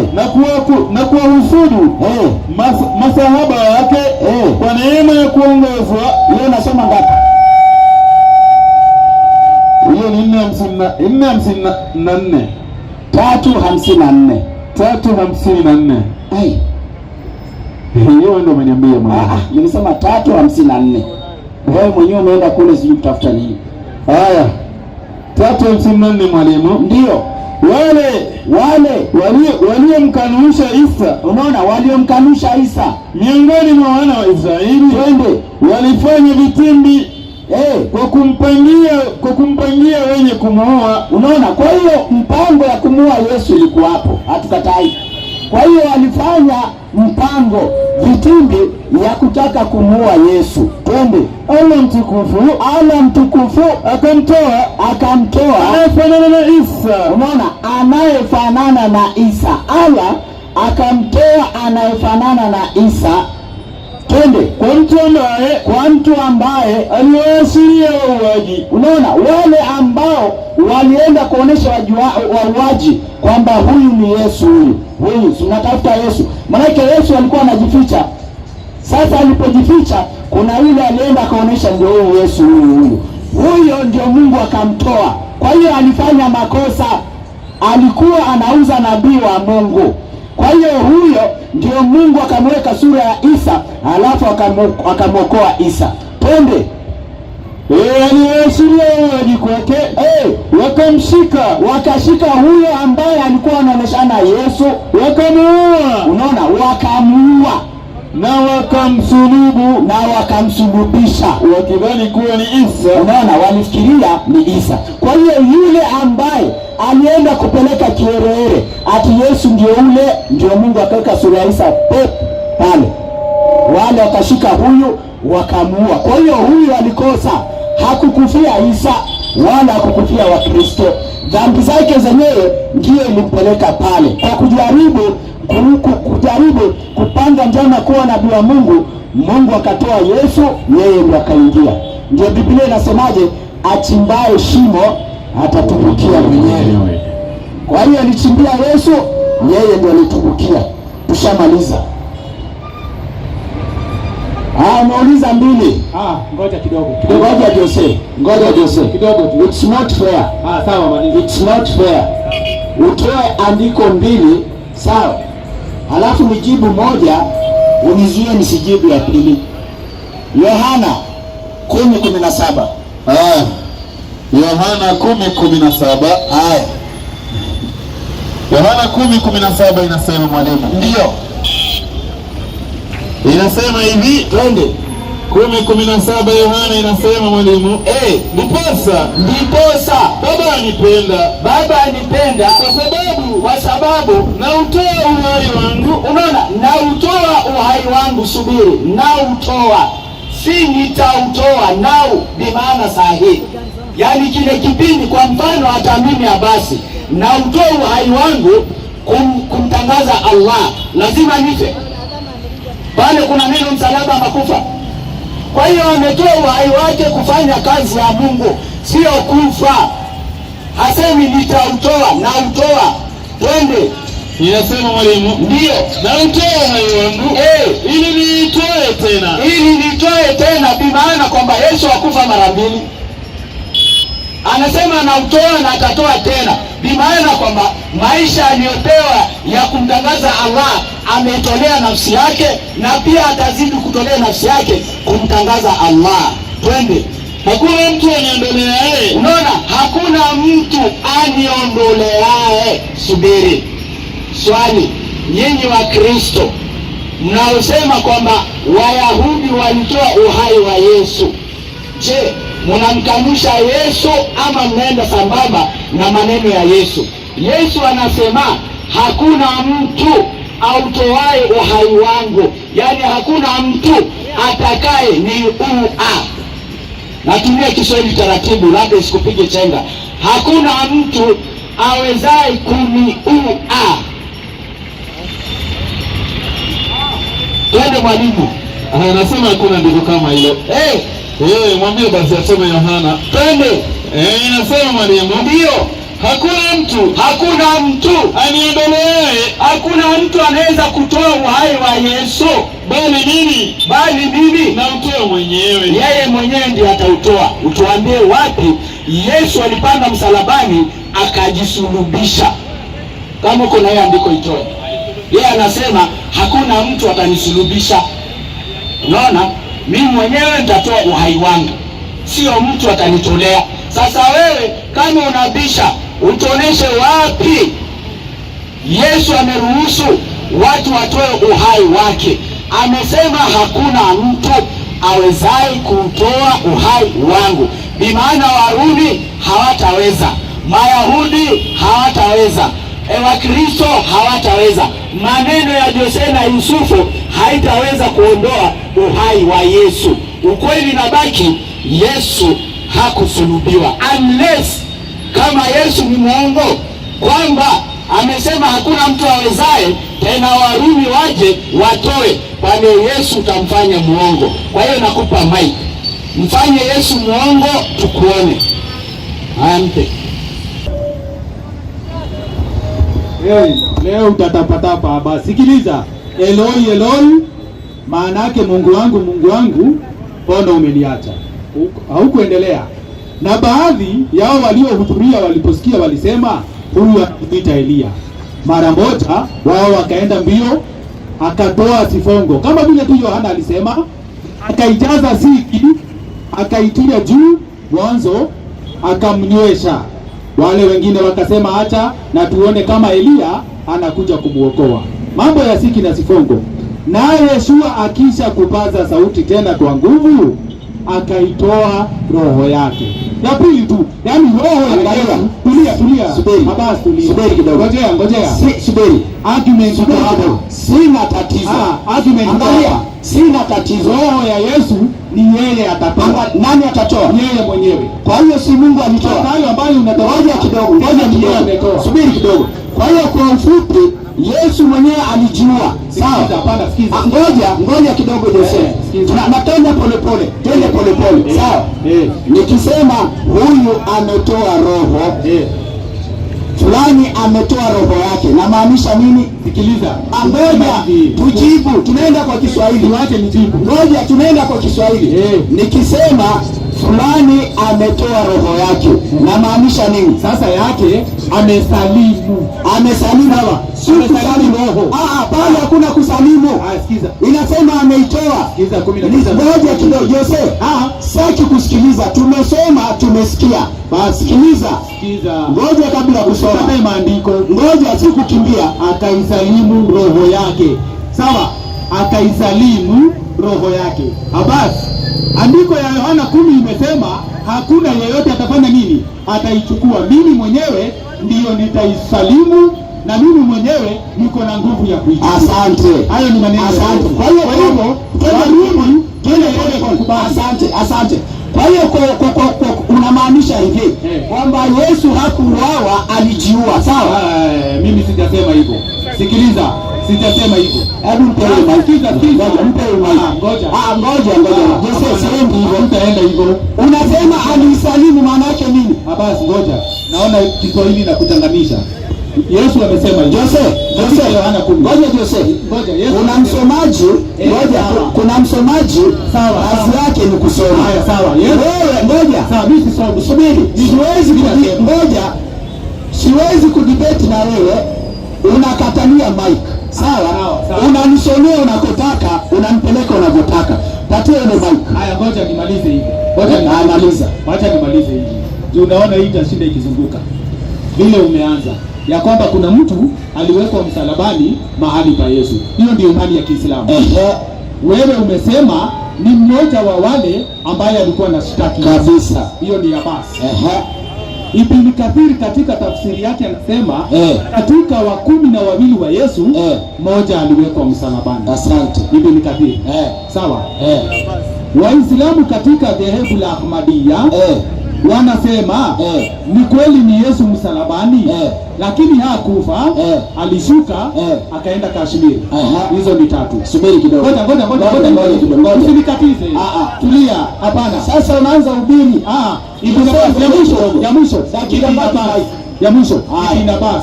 na kuwahusudu masahaba wake kwa neema ya kuongozwa. Hiyo nasoma ngapi? Hiyo ni 4:54. 3:54. 3:54. Ai. Hiyo ndio umeniambia, mwalimu. Ah, nilisema 3:54. Wewe mwenyewe umeenda kule sijui kutafuta nini. Haya, 3:54, mwalimu. Ndio. Wale Wale waliomkanusha Isa, unaona, waliomkanusha Isa miongoni mwa wana wa Israeli, twende walifanya vitimbi kwa kumpangia wenye kumuua. Unaona, kwa hiyo mpango ya kumuua Yesu ilikuwa hapo, hatukatai. Kwa hiyo walifanya mpango vitimbi ya kutaka kumuua Yesu. Twende. Allah mtukufu Allah mtukufu akamtoa akamtoa anayefanana na Isa. Unaona, anayefanana na Isa. Allah akamtoa anayefanana na Isa. Twende. Kwa mtu ambaye Kwa mtu ambaye aliwaashiria wauaji. Unaona, wale ambao walienda kuonesha wauaji kwamba huyu ni Yesu, huyu huyu, si mnatafuta Yesu? Maanake Yesu alikuwa anajificha. Sasa alipojificha, kuna yule alienda akaonyesha ndio huyu Yesu, huyu huyu, huyo ndio Mungu akamtoa. Kwa hiyo alifanya makosa, alikuwa anauza nabii wa Mungu. Kwa hiyo huyo ndio Mungu akamweka sura ya Isa, alafu akamwokoa Isa. Twende. Aliwaashiria wauaji kwake, wakamshika, wakashika huyo ambaye alikuwa anaoneshana Yesu, wakamuua. Unaona, wakamuua na wakamsulubu, na wakamsulubisha, wakidhani kuwa ni Isa. Unaona, walifikiria ni Isa. Kwa hiyo yule ambaye alienda kupeleka kiherehere ati Yesu ndio ule, ndio Mungu akaweka sura ya Isa pep pale, wale wakashika huyu wakamuua. Kwa hiyo huyu alikosa, hakukufia Isa wala hakukufia Wakristo. Dhambi zake zenyewe ndiyo ilimpeleka pale kwa kujaribu kupanga njama kuwa nabii wa Mungu. Mungu akatoa Yesu, yeye ndiye akaingia. Ndio Biblia inasemaje? Achimbaye shimo atatumbukia mwenyewe. Kwa hiyo alichimbia Yesu, yeye ndio alitumbukia. Tushamaliza. Ah, umeuliza mbili. Ah, ngoja kidogo. Kidogo. Ngoja Jose, ngoja Jose. Kidogo tu. It's not fair. Ah, sawa, maliza. It's not fair. Utoe andiko mbili, sawa? Halafu nijibu moja, unizuie nisijibu ya pili. Yohana 10:17. Haya. Yohana 10:17. Haya. Yohana 10:17 inasema, mwalimu. Ndio. Inasema hivi, Twende. 10:17 Yohana inasema mwalimu, ndiposa Ndiposa Baba anipenda Baba anipenda kwa sababu kwa sababu nautoa uhai wangu. Unaona, nautoa uhai wangu. Subiri, nautoa, si nitautoa. Nau bimaana sahihi, yaani kile kipindi. Kwa mfano, hata mimi Abasi nautoa uhai wangu kumtangaza Allah, lazima nife pale. Kuna neno msalaba makufa. Kwa hiyo ametoa uhai wake kufanya kazi ya Mungu, sio kufa. Hasemi nitautoa, nautoa. Twende. Inasema mwalimu, Ndiyo. nautoa uhai wangu ili niitoe tena. Ili nitoe tena, bimaana kwamba Yesu hakufa mara mbili. Anasema anautoa na atatoa tena, bimaana kwamba maisha aliyopewa ya kumtangaza Allah ametolea nafsi yake, na pia atazidi kutolea nafsi yake kumtangaza Allah. Twende. Hakuna mtu aniondoleaye. Unaona, hakuna mtu aniondoleaye. Subiri, swali, nyinyi wa Kristo mnaosema kwamba Wayahudi walitoa uhai wa Yesu, je, mnamkanusha Yesu ama mnaenda sambamba na maneno ya Yesu? Yesu anasema hakuna mtu autoaye uhai wangu, yaani hakuna mtu atakaye niua. Natumia Kiswahili taratibu, labda isikupige chenga. Hakuna mtu awezaye kuniua. Twende mwalimu. Anasema hakuna andiko kama hilo. Hey, Mwambie basi asome Yohana. Twende. Inasema mwalimu, Ndio, hakuna mtu hakuna mtu aniondoleaye, hakuna mtu anaweza kutoa uhai wa Yesu, bali mimi bali mimi nautoa mwenyewe. Yeye mwenyewe ndiye atautoa. Utuambie wapi Yesu alipanda msalabani akajisulubisha? Kama uko na hiyo andiko itoe. Yeye anasema hakuna mtu atanisulubisha. Unaona, mimi mwenyewe nitatoa uhai wangu, sio mtu atanitolea. Sasa wewe kama unabisha, utuoneshe wapi Yesu ameruhusu watu watoe uhai wake. Amesema hakuna mtu awezaye kuutoa uhai wangu. Bimaana Warumi hawataweza, Mayahudi hawataweza, Wakristo hawataweza. Maneno ya Jose na Yusufu haitaweza kuondoa uhai wa Yesu. Ukweli nabaki, Yesu hakusulubiwa, unless kama Yesu ni mwongo kwamba amesema hakuna mtu awezaye, tena Warumi waje watoe, pale Yesu utamfanya mwongo. Kwa hiyo nakupa mic, mfanye Yesu mwongo tukuone. Haya, mpe. Hey, leo utatapatapa hapa. Sikiliza, Eloi Eloi, maana yake Mungu wangu Mungu wangu, mbona umeniacha? Haukuendelea. Na baadhi yao waliohudhuria waliposikia walisema, huyu anamuita Eliya. Mara moja wao wakaenda mbio, akatoa sifongo kama vile tu Yohana alisema, akaijaza siki, akaitia juu mwanzo, akamnywesha. Wale wengine wakasema, acha na tuone kama Eliya anakuja kumwokoa. Mambo ya siki na sifongo. Naye Yeshua akisha kupaza sauti tena kwa nguvu, akaitoa roho yake. Ya pili tu, yani roho ya Angalia. Yesu. Tulia, tulia. Subiri. Abbas, tulia. Subiri kidogo. Ngojea, ngojea. Subiri. Argument iko Subiri hapa. kidogo. Sina tatizo. Argument iko Angalia, hapa. sina tatizo. Roho ya Yesu ni yeye atatoa. Nani atatoa? Yeye mwenyewe. Kwa hiyo si Mungu alitoa. Hayo ambayo unatoa. Ngoja kidogo, ngoja Yeye kidogo. ametoa. Subiri kidogo. Kwa hiyo kwa ufupi, Yesu mwenyewe alijiua. Sawa? Sikiza, hapana, sikiza. Ngoja, ngoja kidogo Jose. Sikiza. Na twende pole pole. Twende pole pole. Sawa? Nikisema huyu ametoa roho, fulani ametoa roho yake, namaanisha nini? Sikiliza. Ngoja tujibu, tunaenda kwa Kiswahili. Tuache nijibu. Ngoja tunaenda kwa Kiswahili. Nikisema fulani ametoa roho yake, namaanisha nini? Sasa yake amesalimu. Amesalimu. Si Amesalimu kusalimu. roho. Pale hakuna kusalimu. Sikiza. Inasema ameitoa. Sikiza 19. Ngoja kidogo Jose. Sitaki kusikiliza. Tumesoma, tumesikia. Basi. Sikiliza. Sikiza. Ngoja kabla ya kusoma. Usisome maandiko. Ngoja, si kukimbia. Akaisalimu roho yake. Sawa? Akaisalimu roho yake. Abbas, andiko ya Yohana 10 imesema hakuna yeyote atafanya nini? Ataichukua. Mimi mwenyewe ndiyo nitaisalimu na mimi mwenyewe niko na nguvu ya kuichukua. Asante. Hayo ni maneno ya Asante. Yesu. Kwa hiyo Kwa hivyo Warumi twende twende pole pole. kukubali. Asante, asante. Kwa hiyo unamaanisha hivi kwamba Yesu hakuuawa, alijiua, sawa? Mimi sijasema hivyo. Sikiliza, sijasema hivyo. Hebu mpe huyo mic. Sikiza, sikiza. Ngoja, mpe huyo mic. Ah, ngoja. Ah, ngoja, ngoja. Ah, Jose, hapana. siendi hivyo. Hamtaenda hivyo. Unasema alisalimu, maana yake nini? Abbas, ngoja. Naona Kiswahili na kuchanganisha. Yesu amesema hivyo. Jose, Katika Jose, Yohana 10. ngoja Jose. Ngoja, Yesu Kuna msomaji, ngoja, sawa. kuna msomaji Sawa, kazi sawa. yake ni kusoma. Haya, sawa. Yesu. Wewe ngoja. Sawa, mimi sisomi. Subiri, siwezi Mimi nasema. ngoja, siwezi kudebate na wewe, unakatalia mic. Sawa, Sawa, sawa. unanisomea unakotaka, unanipeleka unavyotaka. Patia ile mic. Haya, ngoja nimalize hivi. Ngoja nimalize. Maliza. Wacha nimalize hivi. Juu unaona hii itashinda ikizunguka. Vile umeanza ya kwamba kuna mtu aliwekwa msalabani mahali pa Yesu. Hiyo ndio imani ya Kiislamu. Wewe umesema ni mmoja wa wale ambaye alikuwa na shtaki Kabisa. Hiyo ni Abbas. Ehe. Ibn Kathir katika tafsiri yake anasema katika wa 12 wa Yesu mmoja aliwekwa msalabani. Asante. Ibn Kathir. Sawa. Waislamu katika dhehebu la Ahmadiyya wanasema ni kweli ni Yesu msalabani lakini hakufa, alishuka akaenda Kashmir. Hizo ni tatu. Subiri kidogo. Ngoja, ngoja, ngoja, Ngoja, ngoja, ngoja kidogo. Ngoja. Usinikatize. Ah, ah. Tulia. Hapana. Sasa unaanza ubiri. Ah, Ibn Abbas ya mwisho, ya mwisho. Dakika Ibn ngapi, Abbas Mike? ya mwisho. Haya. Ibn Abbas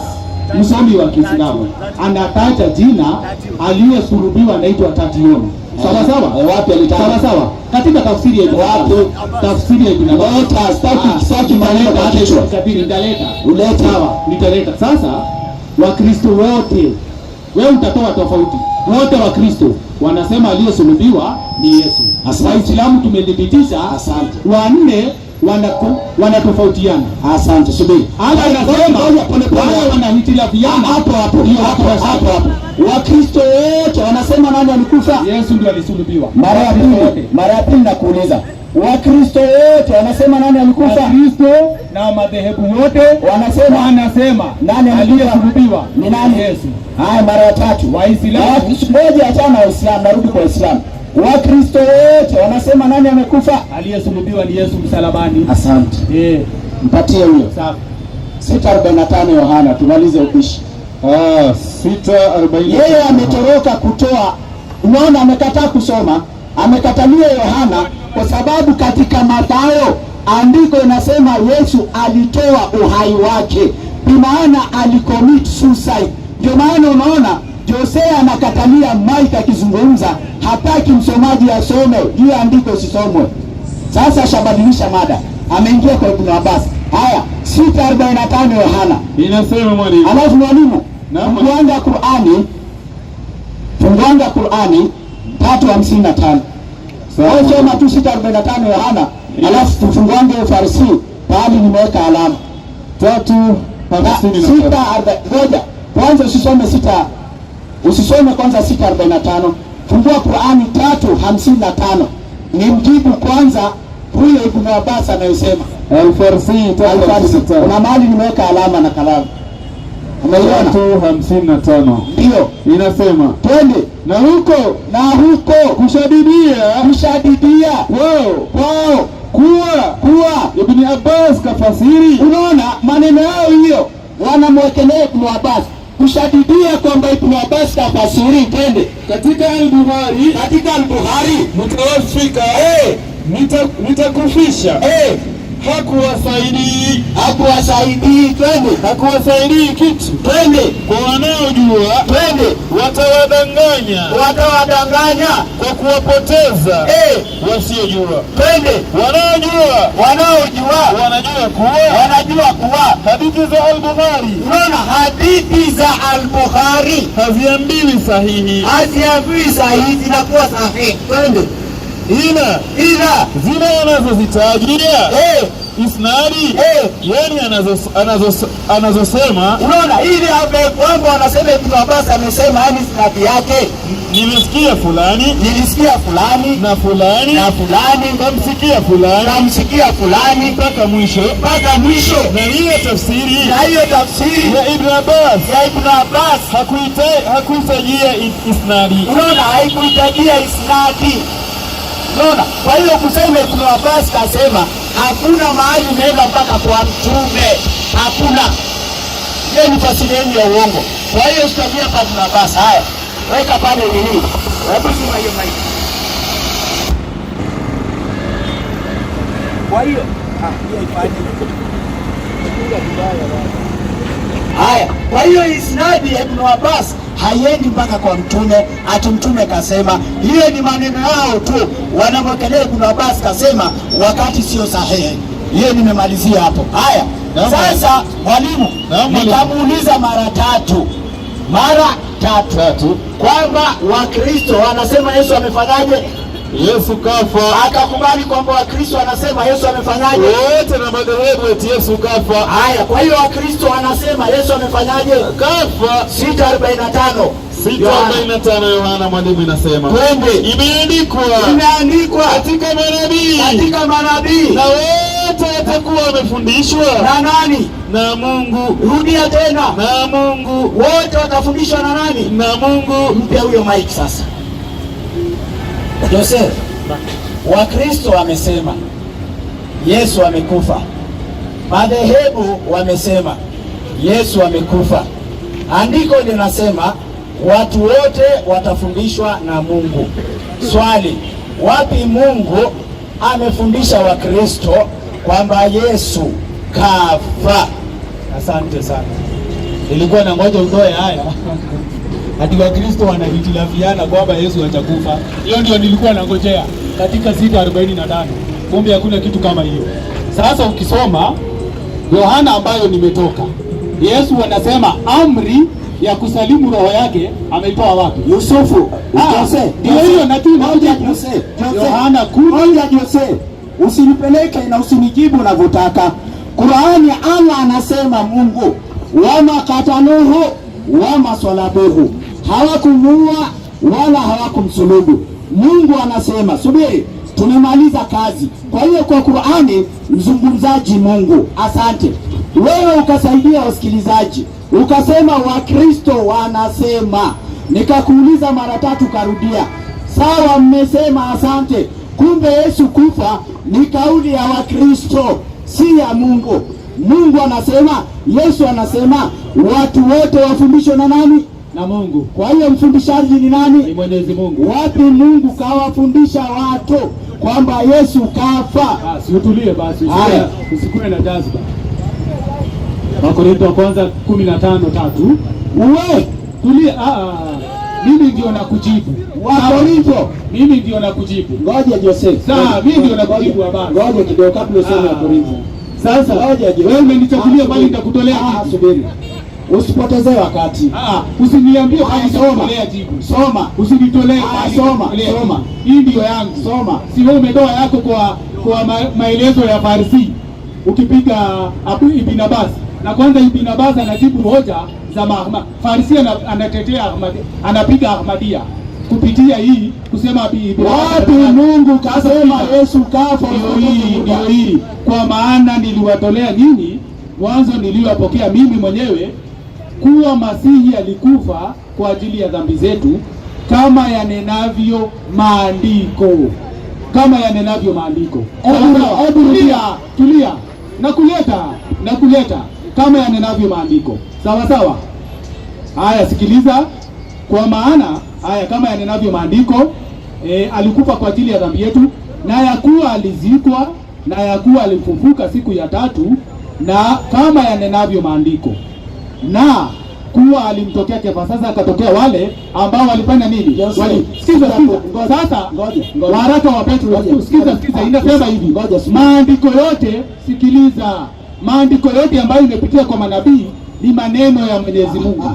msomi wa Kiislamu anataja jina aliyesulubiwa anaitwa Tation. Sawa sawa? Wapi alitaja? Sawa sawa. Katika tafsiri ya Ibn Wapi? Abbas. Tafsiri ya Ibn Abbas. Leta, sitaki sitaki maneno kwa Nitaleta, kichwa. Kabiri, nitaleta. Ulete. Sawa, nitaleta. Sasa Wakristo wote, wewe utatoa tofauti. Wote Wakristo wanasema aliyesulubiwa ni Yesu. Asante. Waislamu tumethibitisha. Asante. Wanne wanatofautiana. Asante, subiri. Hapa anasema Ngoja, pole pole. wale wanahitilafiana. Hapo hapo, Ndio hapo Wakristo. hapo hapo. Wakristo wote wanasema nani alikufa? Yesu ndio alisulubiwa. Mara ya Wakristo pili, wote. mara ya pili nakuuliza. Wakristo wote wanasema nani alikufa? Wakristo na madhehebu yote Wanasema wanasema nani alikufa? aliyesulubiwa Ni nani? Yesu. Haya, mara ya tatu. Waislamu Ngoja, achana na Waislamu, narudi kwa Waislamu. Wakristo wote wanasema nani amekufa? Aliyesulubiwa ni Yesu msalabani. Asante. Eh, Mpatie huyo. sawa. 6:45 Yohana, tumalize upishi. Ah, 6:40. Yeye ametoroka kutoa, unaona, amekataa kusoma, amekatalia Yohana kwa sababu katika Mathayo andiko inasema Yesu alitoa uhai wake, bimaana alicommit suicide. Ndio maana unaona Jose anakatalia Mike akizungumza, hataki msomaji asome hiyo andiko isisomwe. Sasa ashabadilisha mada, ameingia kwa Ibn Abbas. Haya, 6:45 Yohana. Inasema mwalimu. Alafu mwalimu, Naam. funguanga Qurani, funguanga Qurani 3:55. Sawa. Wewe soma tu 6:45 Yohana, alafu tufunguange Farsi pahali nimeweka alama. Tatu hamsini na Sita tatu. ngoja kwanza usisome sita, usisome kwanza 6:45. Fungua Qurani 3:55, ni mjibu kwanza huyo Ibn Abbas anayosema Al-Farsi tatu Al-Farsi. hamsini na tano. Kuna mahali nimeweka alama na kalamu, umeiona? 3:55. Ndio, Inasema twende na huko na huko kushadidia kushadidia kwao kwao kuwa kuwa Ibn Abbas kafasiri Unaona maneno yao hiyo, wanamwekelea Ibn Abbas kushadidia kwamba Ibn Abbas kafasiri. Twende katika Al-Bukhari katika Al-Bukhari mutawafika nitakufisha hakuwasaidii hakuwasaidii. Twende hakuwasaidii kitu twende kwa wanaojua twende, watawadanganya watawadanganya kwa kuwapoteza wasiojua. Twende, Wanaojua wanaojua wanajua kuwa wanajua kuwa hadithi za Al-Bukhari unaona, hadithi za Al-Bukhari haziambiwi sahihi haziambiwi sahihi, zinakuwa sahihi. Twende. Ila Ila zile anazozitajia isnadi, yani anazosema Unaona ili kwamba wanasema Ibn Abbas amesema, yani isnadi yake nilisikia fulani nilisikia fulani na fulani na fulani kamsikia fulani kamsikia fulani mpaka mwisho, mpaka mwisho. Na hiyo tafsiri Na hiyo tafsiri ya Ibn Abbas ya Ibn Abbas hakuhitajia isnadi. Unaona, haikuhitajia isnadi. Unaona, kwa hiyo kusema Ibn Abbas kasema, hakuna mahali umeenda mpaka kwa mtume, hakuna. Hiyo ni fasiri yenu ya uongo. Kwa hiyo usitabia kwa Ibn Abbas. Haya, weka pale nini, hebu zima hiyo mic. Kwa hiyo hiyo ifanye. Haya, kwa hiyo isnadi ya Ibn Abbas haiendi mpaka kwa mtume, ati mtume kasema. Hiyo ni maneno yao tu wanamwekelea Ibn Abbas kasema, wakati sio sahihi. Hiyo nimemalizia hapo. Haya, Naam. sasa mwalimu, Naam, mwalimu. nikamuuliza mara tatu, mara tatu, Tatu. Kwamba Wakristo wanasema Yesu amefanyaje? Yesu kafa. Akakubali kwamba Wakristo wanasema Yesu amefanyaje? Wote na madhehebu eti Yesu kafa. Haya, kwa hiyo Wakristo wanasema Yesu amefanyaje? Kafa. 6:45. 6:45 Yohana, mwalimu, inasema Twende. imeandikwa Imeandikwa katika manabii katika manabii na wote watakuwa wamefundishwa na nani? Na Mungu. Rudia tena. Na Mungu. Wote watafundishwa na nani? Na Mungu. Mpe huyo mic sasa. Joseph, Wakristo wamesema Yesu amekufa. Madhehebu wamesema Yesu amekufa. Andiko linasema watu wote watafundishwa na Mungu. Swali, wapi Mungu amefundisha Wakristo kwamba Yesu kafa? Asante sana. Nilikuwa na ngoja utoe haya. Ati Wakristo wanahitilafiana kwamba Yesu hajakufa. Hiyo ndio nilikuwa nangojea katika 6:45. Kumbe hakuna kitu kama hiyo. Sasa ukisoma Yohana ambayo nimetoka, Yesu anasema amri ya kusalimu roho yake ameitoa wapi? Yusufu, Ah, Jose, ndio hiyo na tu Ngoja Jose, Jose. Yohana 10. Ngoja Jose, usinipeleke na usinijibu unavyotaka. Qurani, Allah anasema Mungu, wama kataluhu wama salabuhu, hawakumuua wala hawakumsulubu. Mungu anasema, subiri, tumemaliza kazi. Kwa hiyo kwa Qurani mzungumzaji Mungu. Asante wewe ukasaidia wasikilizaji, ukasema Wakristo wanasema, nikakuuliza mara tatu, karudia. Sawa, mmesema, asante. Kumbe Yesu kufa ni kauli ya Wakristo, si ya Mungu. Mungu anasema, Yesu anasema watu wote wafundishwe na nani? Na Mungu. Kwa hiyo mfundishaji ni nani? Ni Mwenyezi Mungu. Wapi Mungu kawafundisha watu kwamba Yesu kafa? Basi utulie basi, Haya. usikue na jazba. Wakorintho wa kwanza 15:3. Uwe Tulia, mimi ndio nakujibu. Wakorintho, Mimi ndio nakujibu. ngoja Joseph. Sawa, mimi ndio nakujibu habari. Ngoja kidogo kabla usome Wakorintho. Sasa Ngoja Joseph. wewe umenichagulia Ah, bali nitakutolea jibu. Subiri. Usipotezee wakati. Usiniambie Haya, bali soma. nitakutolea jibu. Soma. Usinitolee Haya, bali soma, nitakutolea soma. jibu. Hii ndio yangu. Soma. Si wewe umetoa yako kwa maelezo ya Farsi. Ukipiga Abu Ibn Abbas. Na kwanza Ibn Abbas anajibu hoja za Farsi anatetea Ahmad, anapiga Ahmadia kupitia hii kusema Abi Ibn Abbas. Wapi Mungu kasema Yesu kafa? Ndio hii, ndio hii. Kwa maana niliwatolea ninyi mwanzo niliyopokea mimi mwenyewe, kuwa Masihi alikufa kwa ajili ya dhambi zetu, kama yanenavyo maandiko, kama yanenavyo maandiko. Hebu- hebu rudia. Tulia, tulia, nakuleta, nakuleta kama yanenavyo maandiko. Sawa sawa. Haya, sikiliza. Kwa maana haya, kama yanenavyo maandiko, alikufa kwa ajili ya dhambi yetu, na ya kuwa alizikwa, na ya kuwa alifufuka siku ya tatu, na kama yanenavyo maandiko, na kuwa alimtokea Kefa. Sasa akatokea wale ambao walifanya nini? Jose, Sikiza, sikiza. ngoja, Sasa ngoja, ngoja. waraka wa Petro, Ngoja, sikiza, ngoja. sikiza, inasema hivi, Ngoja, subiri. maandiko yote, sikiliza, maandiko yote ambayo imepitia kwa manabii ni maneno ya Mwenyezi Mungu.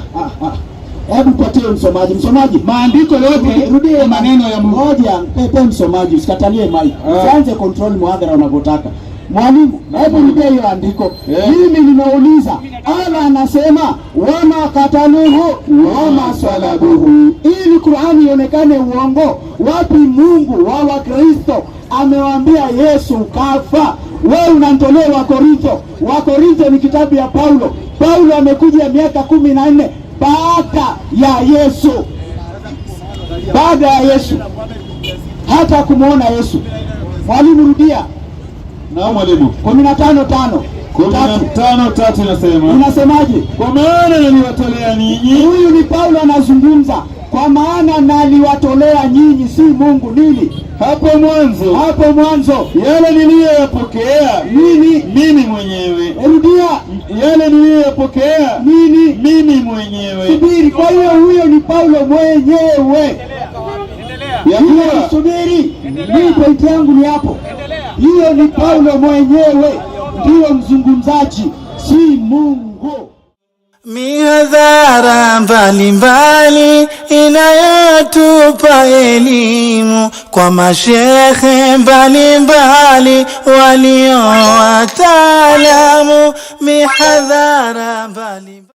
Hebu patie msomaji, msomaji. Maandiko yote Rudie ni maneno ya Mungu. Ngoja, pepe msomaji, usikatalie mic. Usianze control muhadhara unavyotaka. Mwalimu, hebu nipe hiyo andiko. Mimi nimeuliza, Allah anasema وما قتلوه وما صلبوه, ili Qur'ani ionekane uongo. Wapi Mungu wa Wakristo amewaambia Yesu kafa? Wewe unanitolea Wakorintho. Wakorintho ni kitabu ya Paulo. Paulo amekuja miaka 14 baada ya Yesu, baada ya Yesu hata kumwona Yesu. Mwalimu, rudia. Na mwalimu. 15:5 kumi na tatu tano tatu inasema, inasemaje? Kwa maana naliwatolea ninyi Huyu ni Paulo anazungumza, kwa maana naliwatolea nyinyi, si Mungu nini? Hapo mwanzo Hapo mwanzo yale niliyoyapokea nini? Mimi mwenyewe, Rudia. Yale niliyoyapokea Nini? Mimi mwenyewe, Subiri. Kwa hiyo huyo ni Paulo mwenyewe. Ya Hiyo kuwa subiri, mimi pointi yangu ni hapo. Hiyo ni Paulo mwenyewe ndiyo mzungumzaji, si Mungu. Mihadhara mbalimbali inayotupa elimu kwa mashehe mbalimbali walio wataalamu, mihadhara mbalimbali.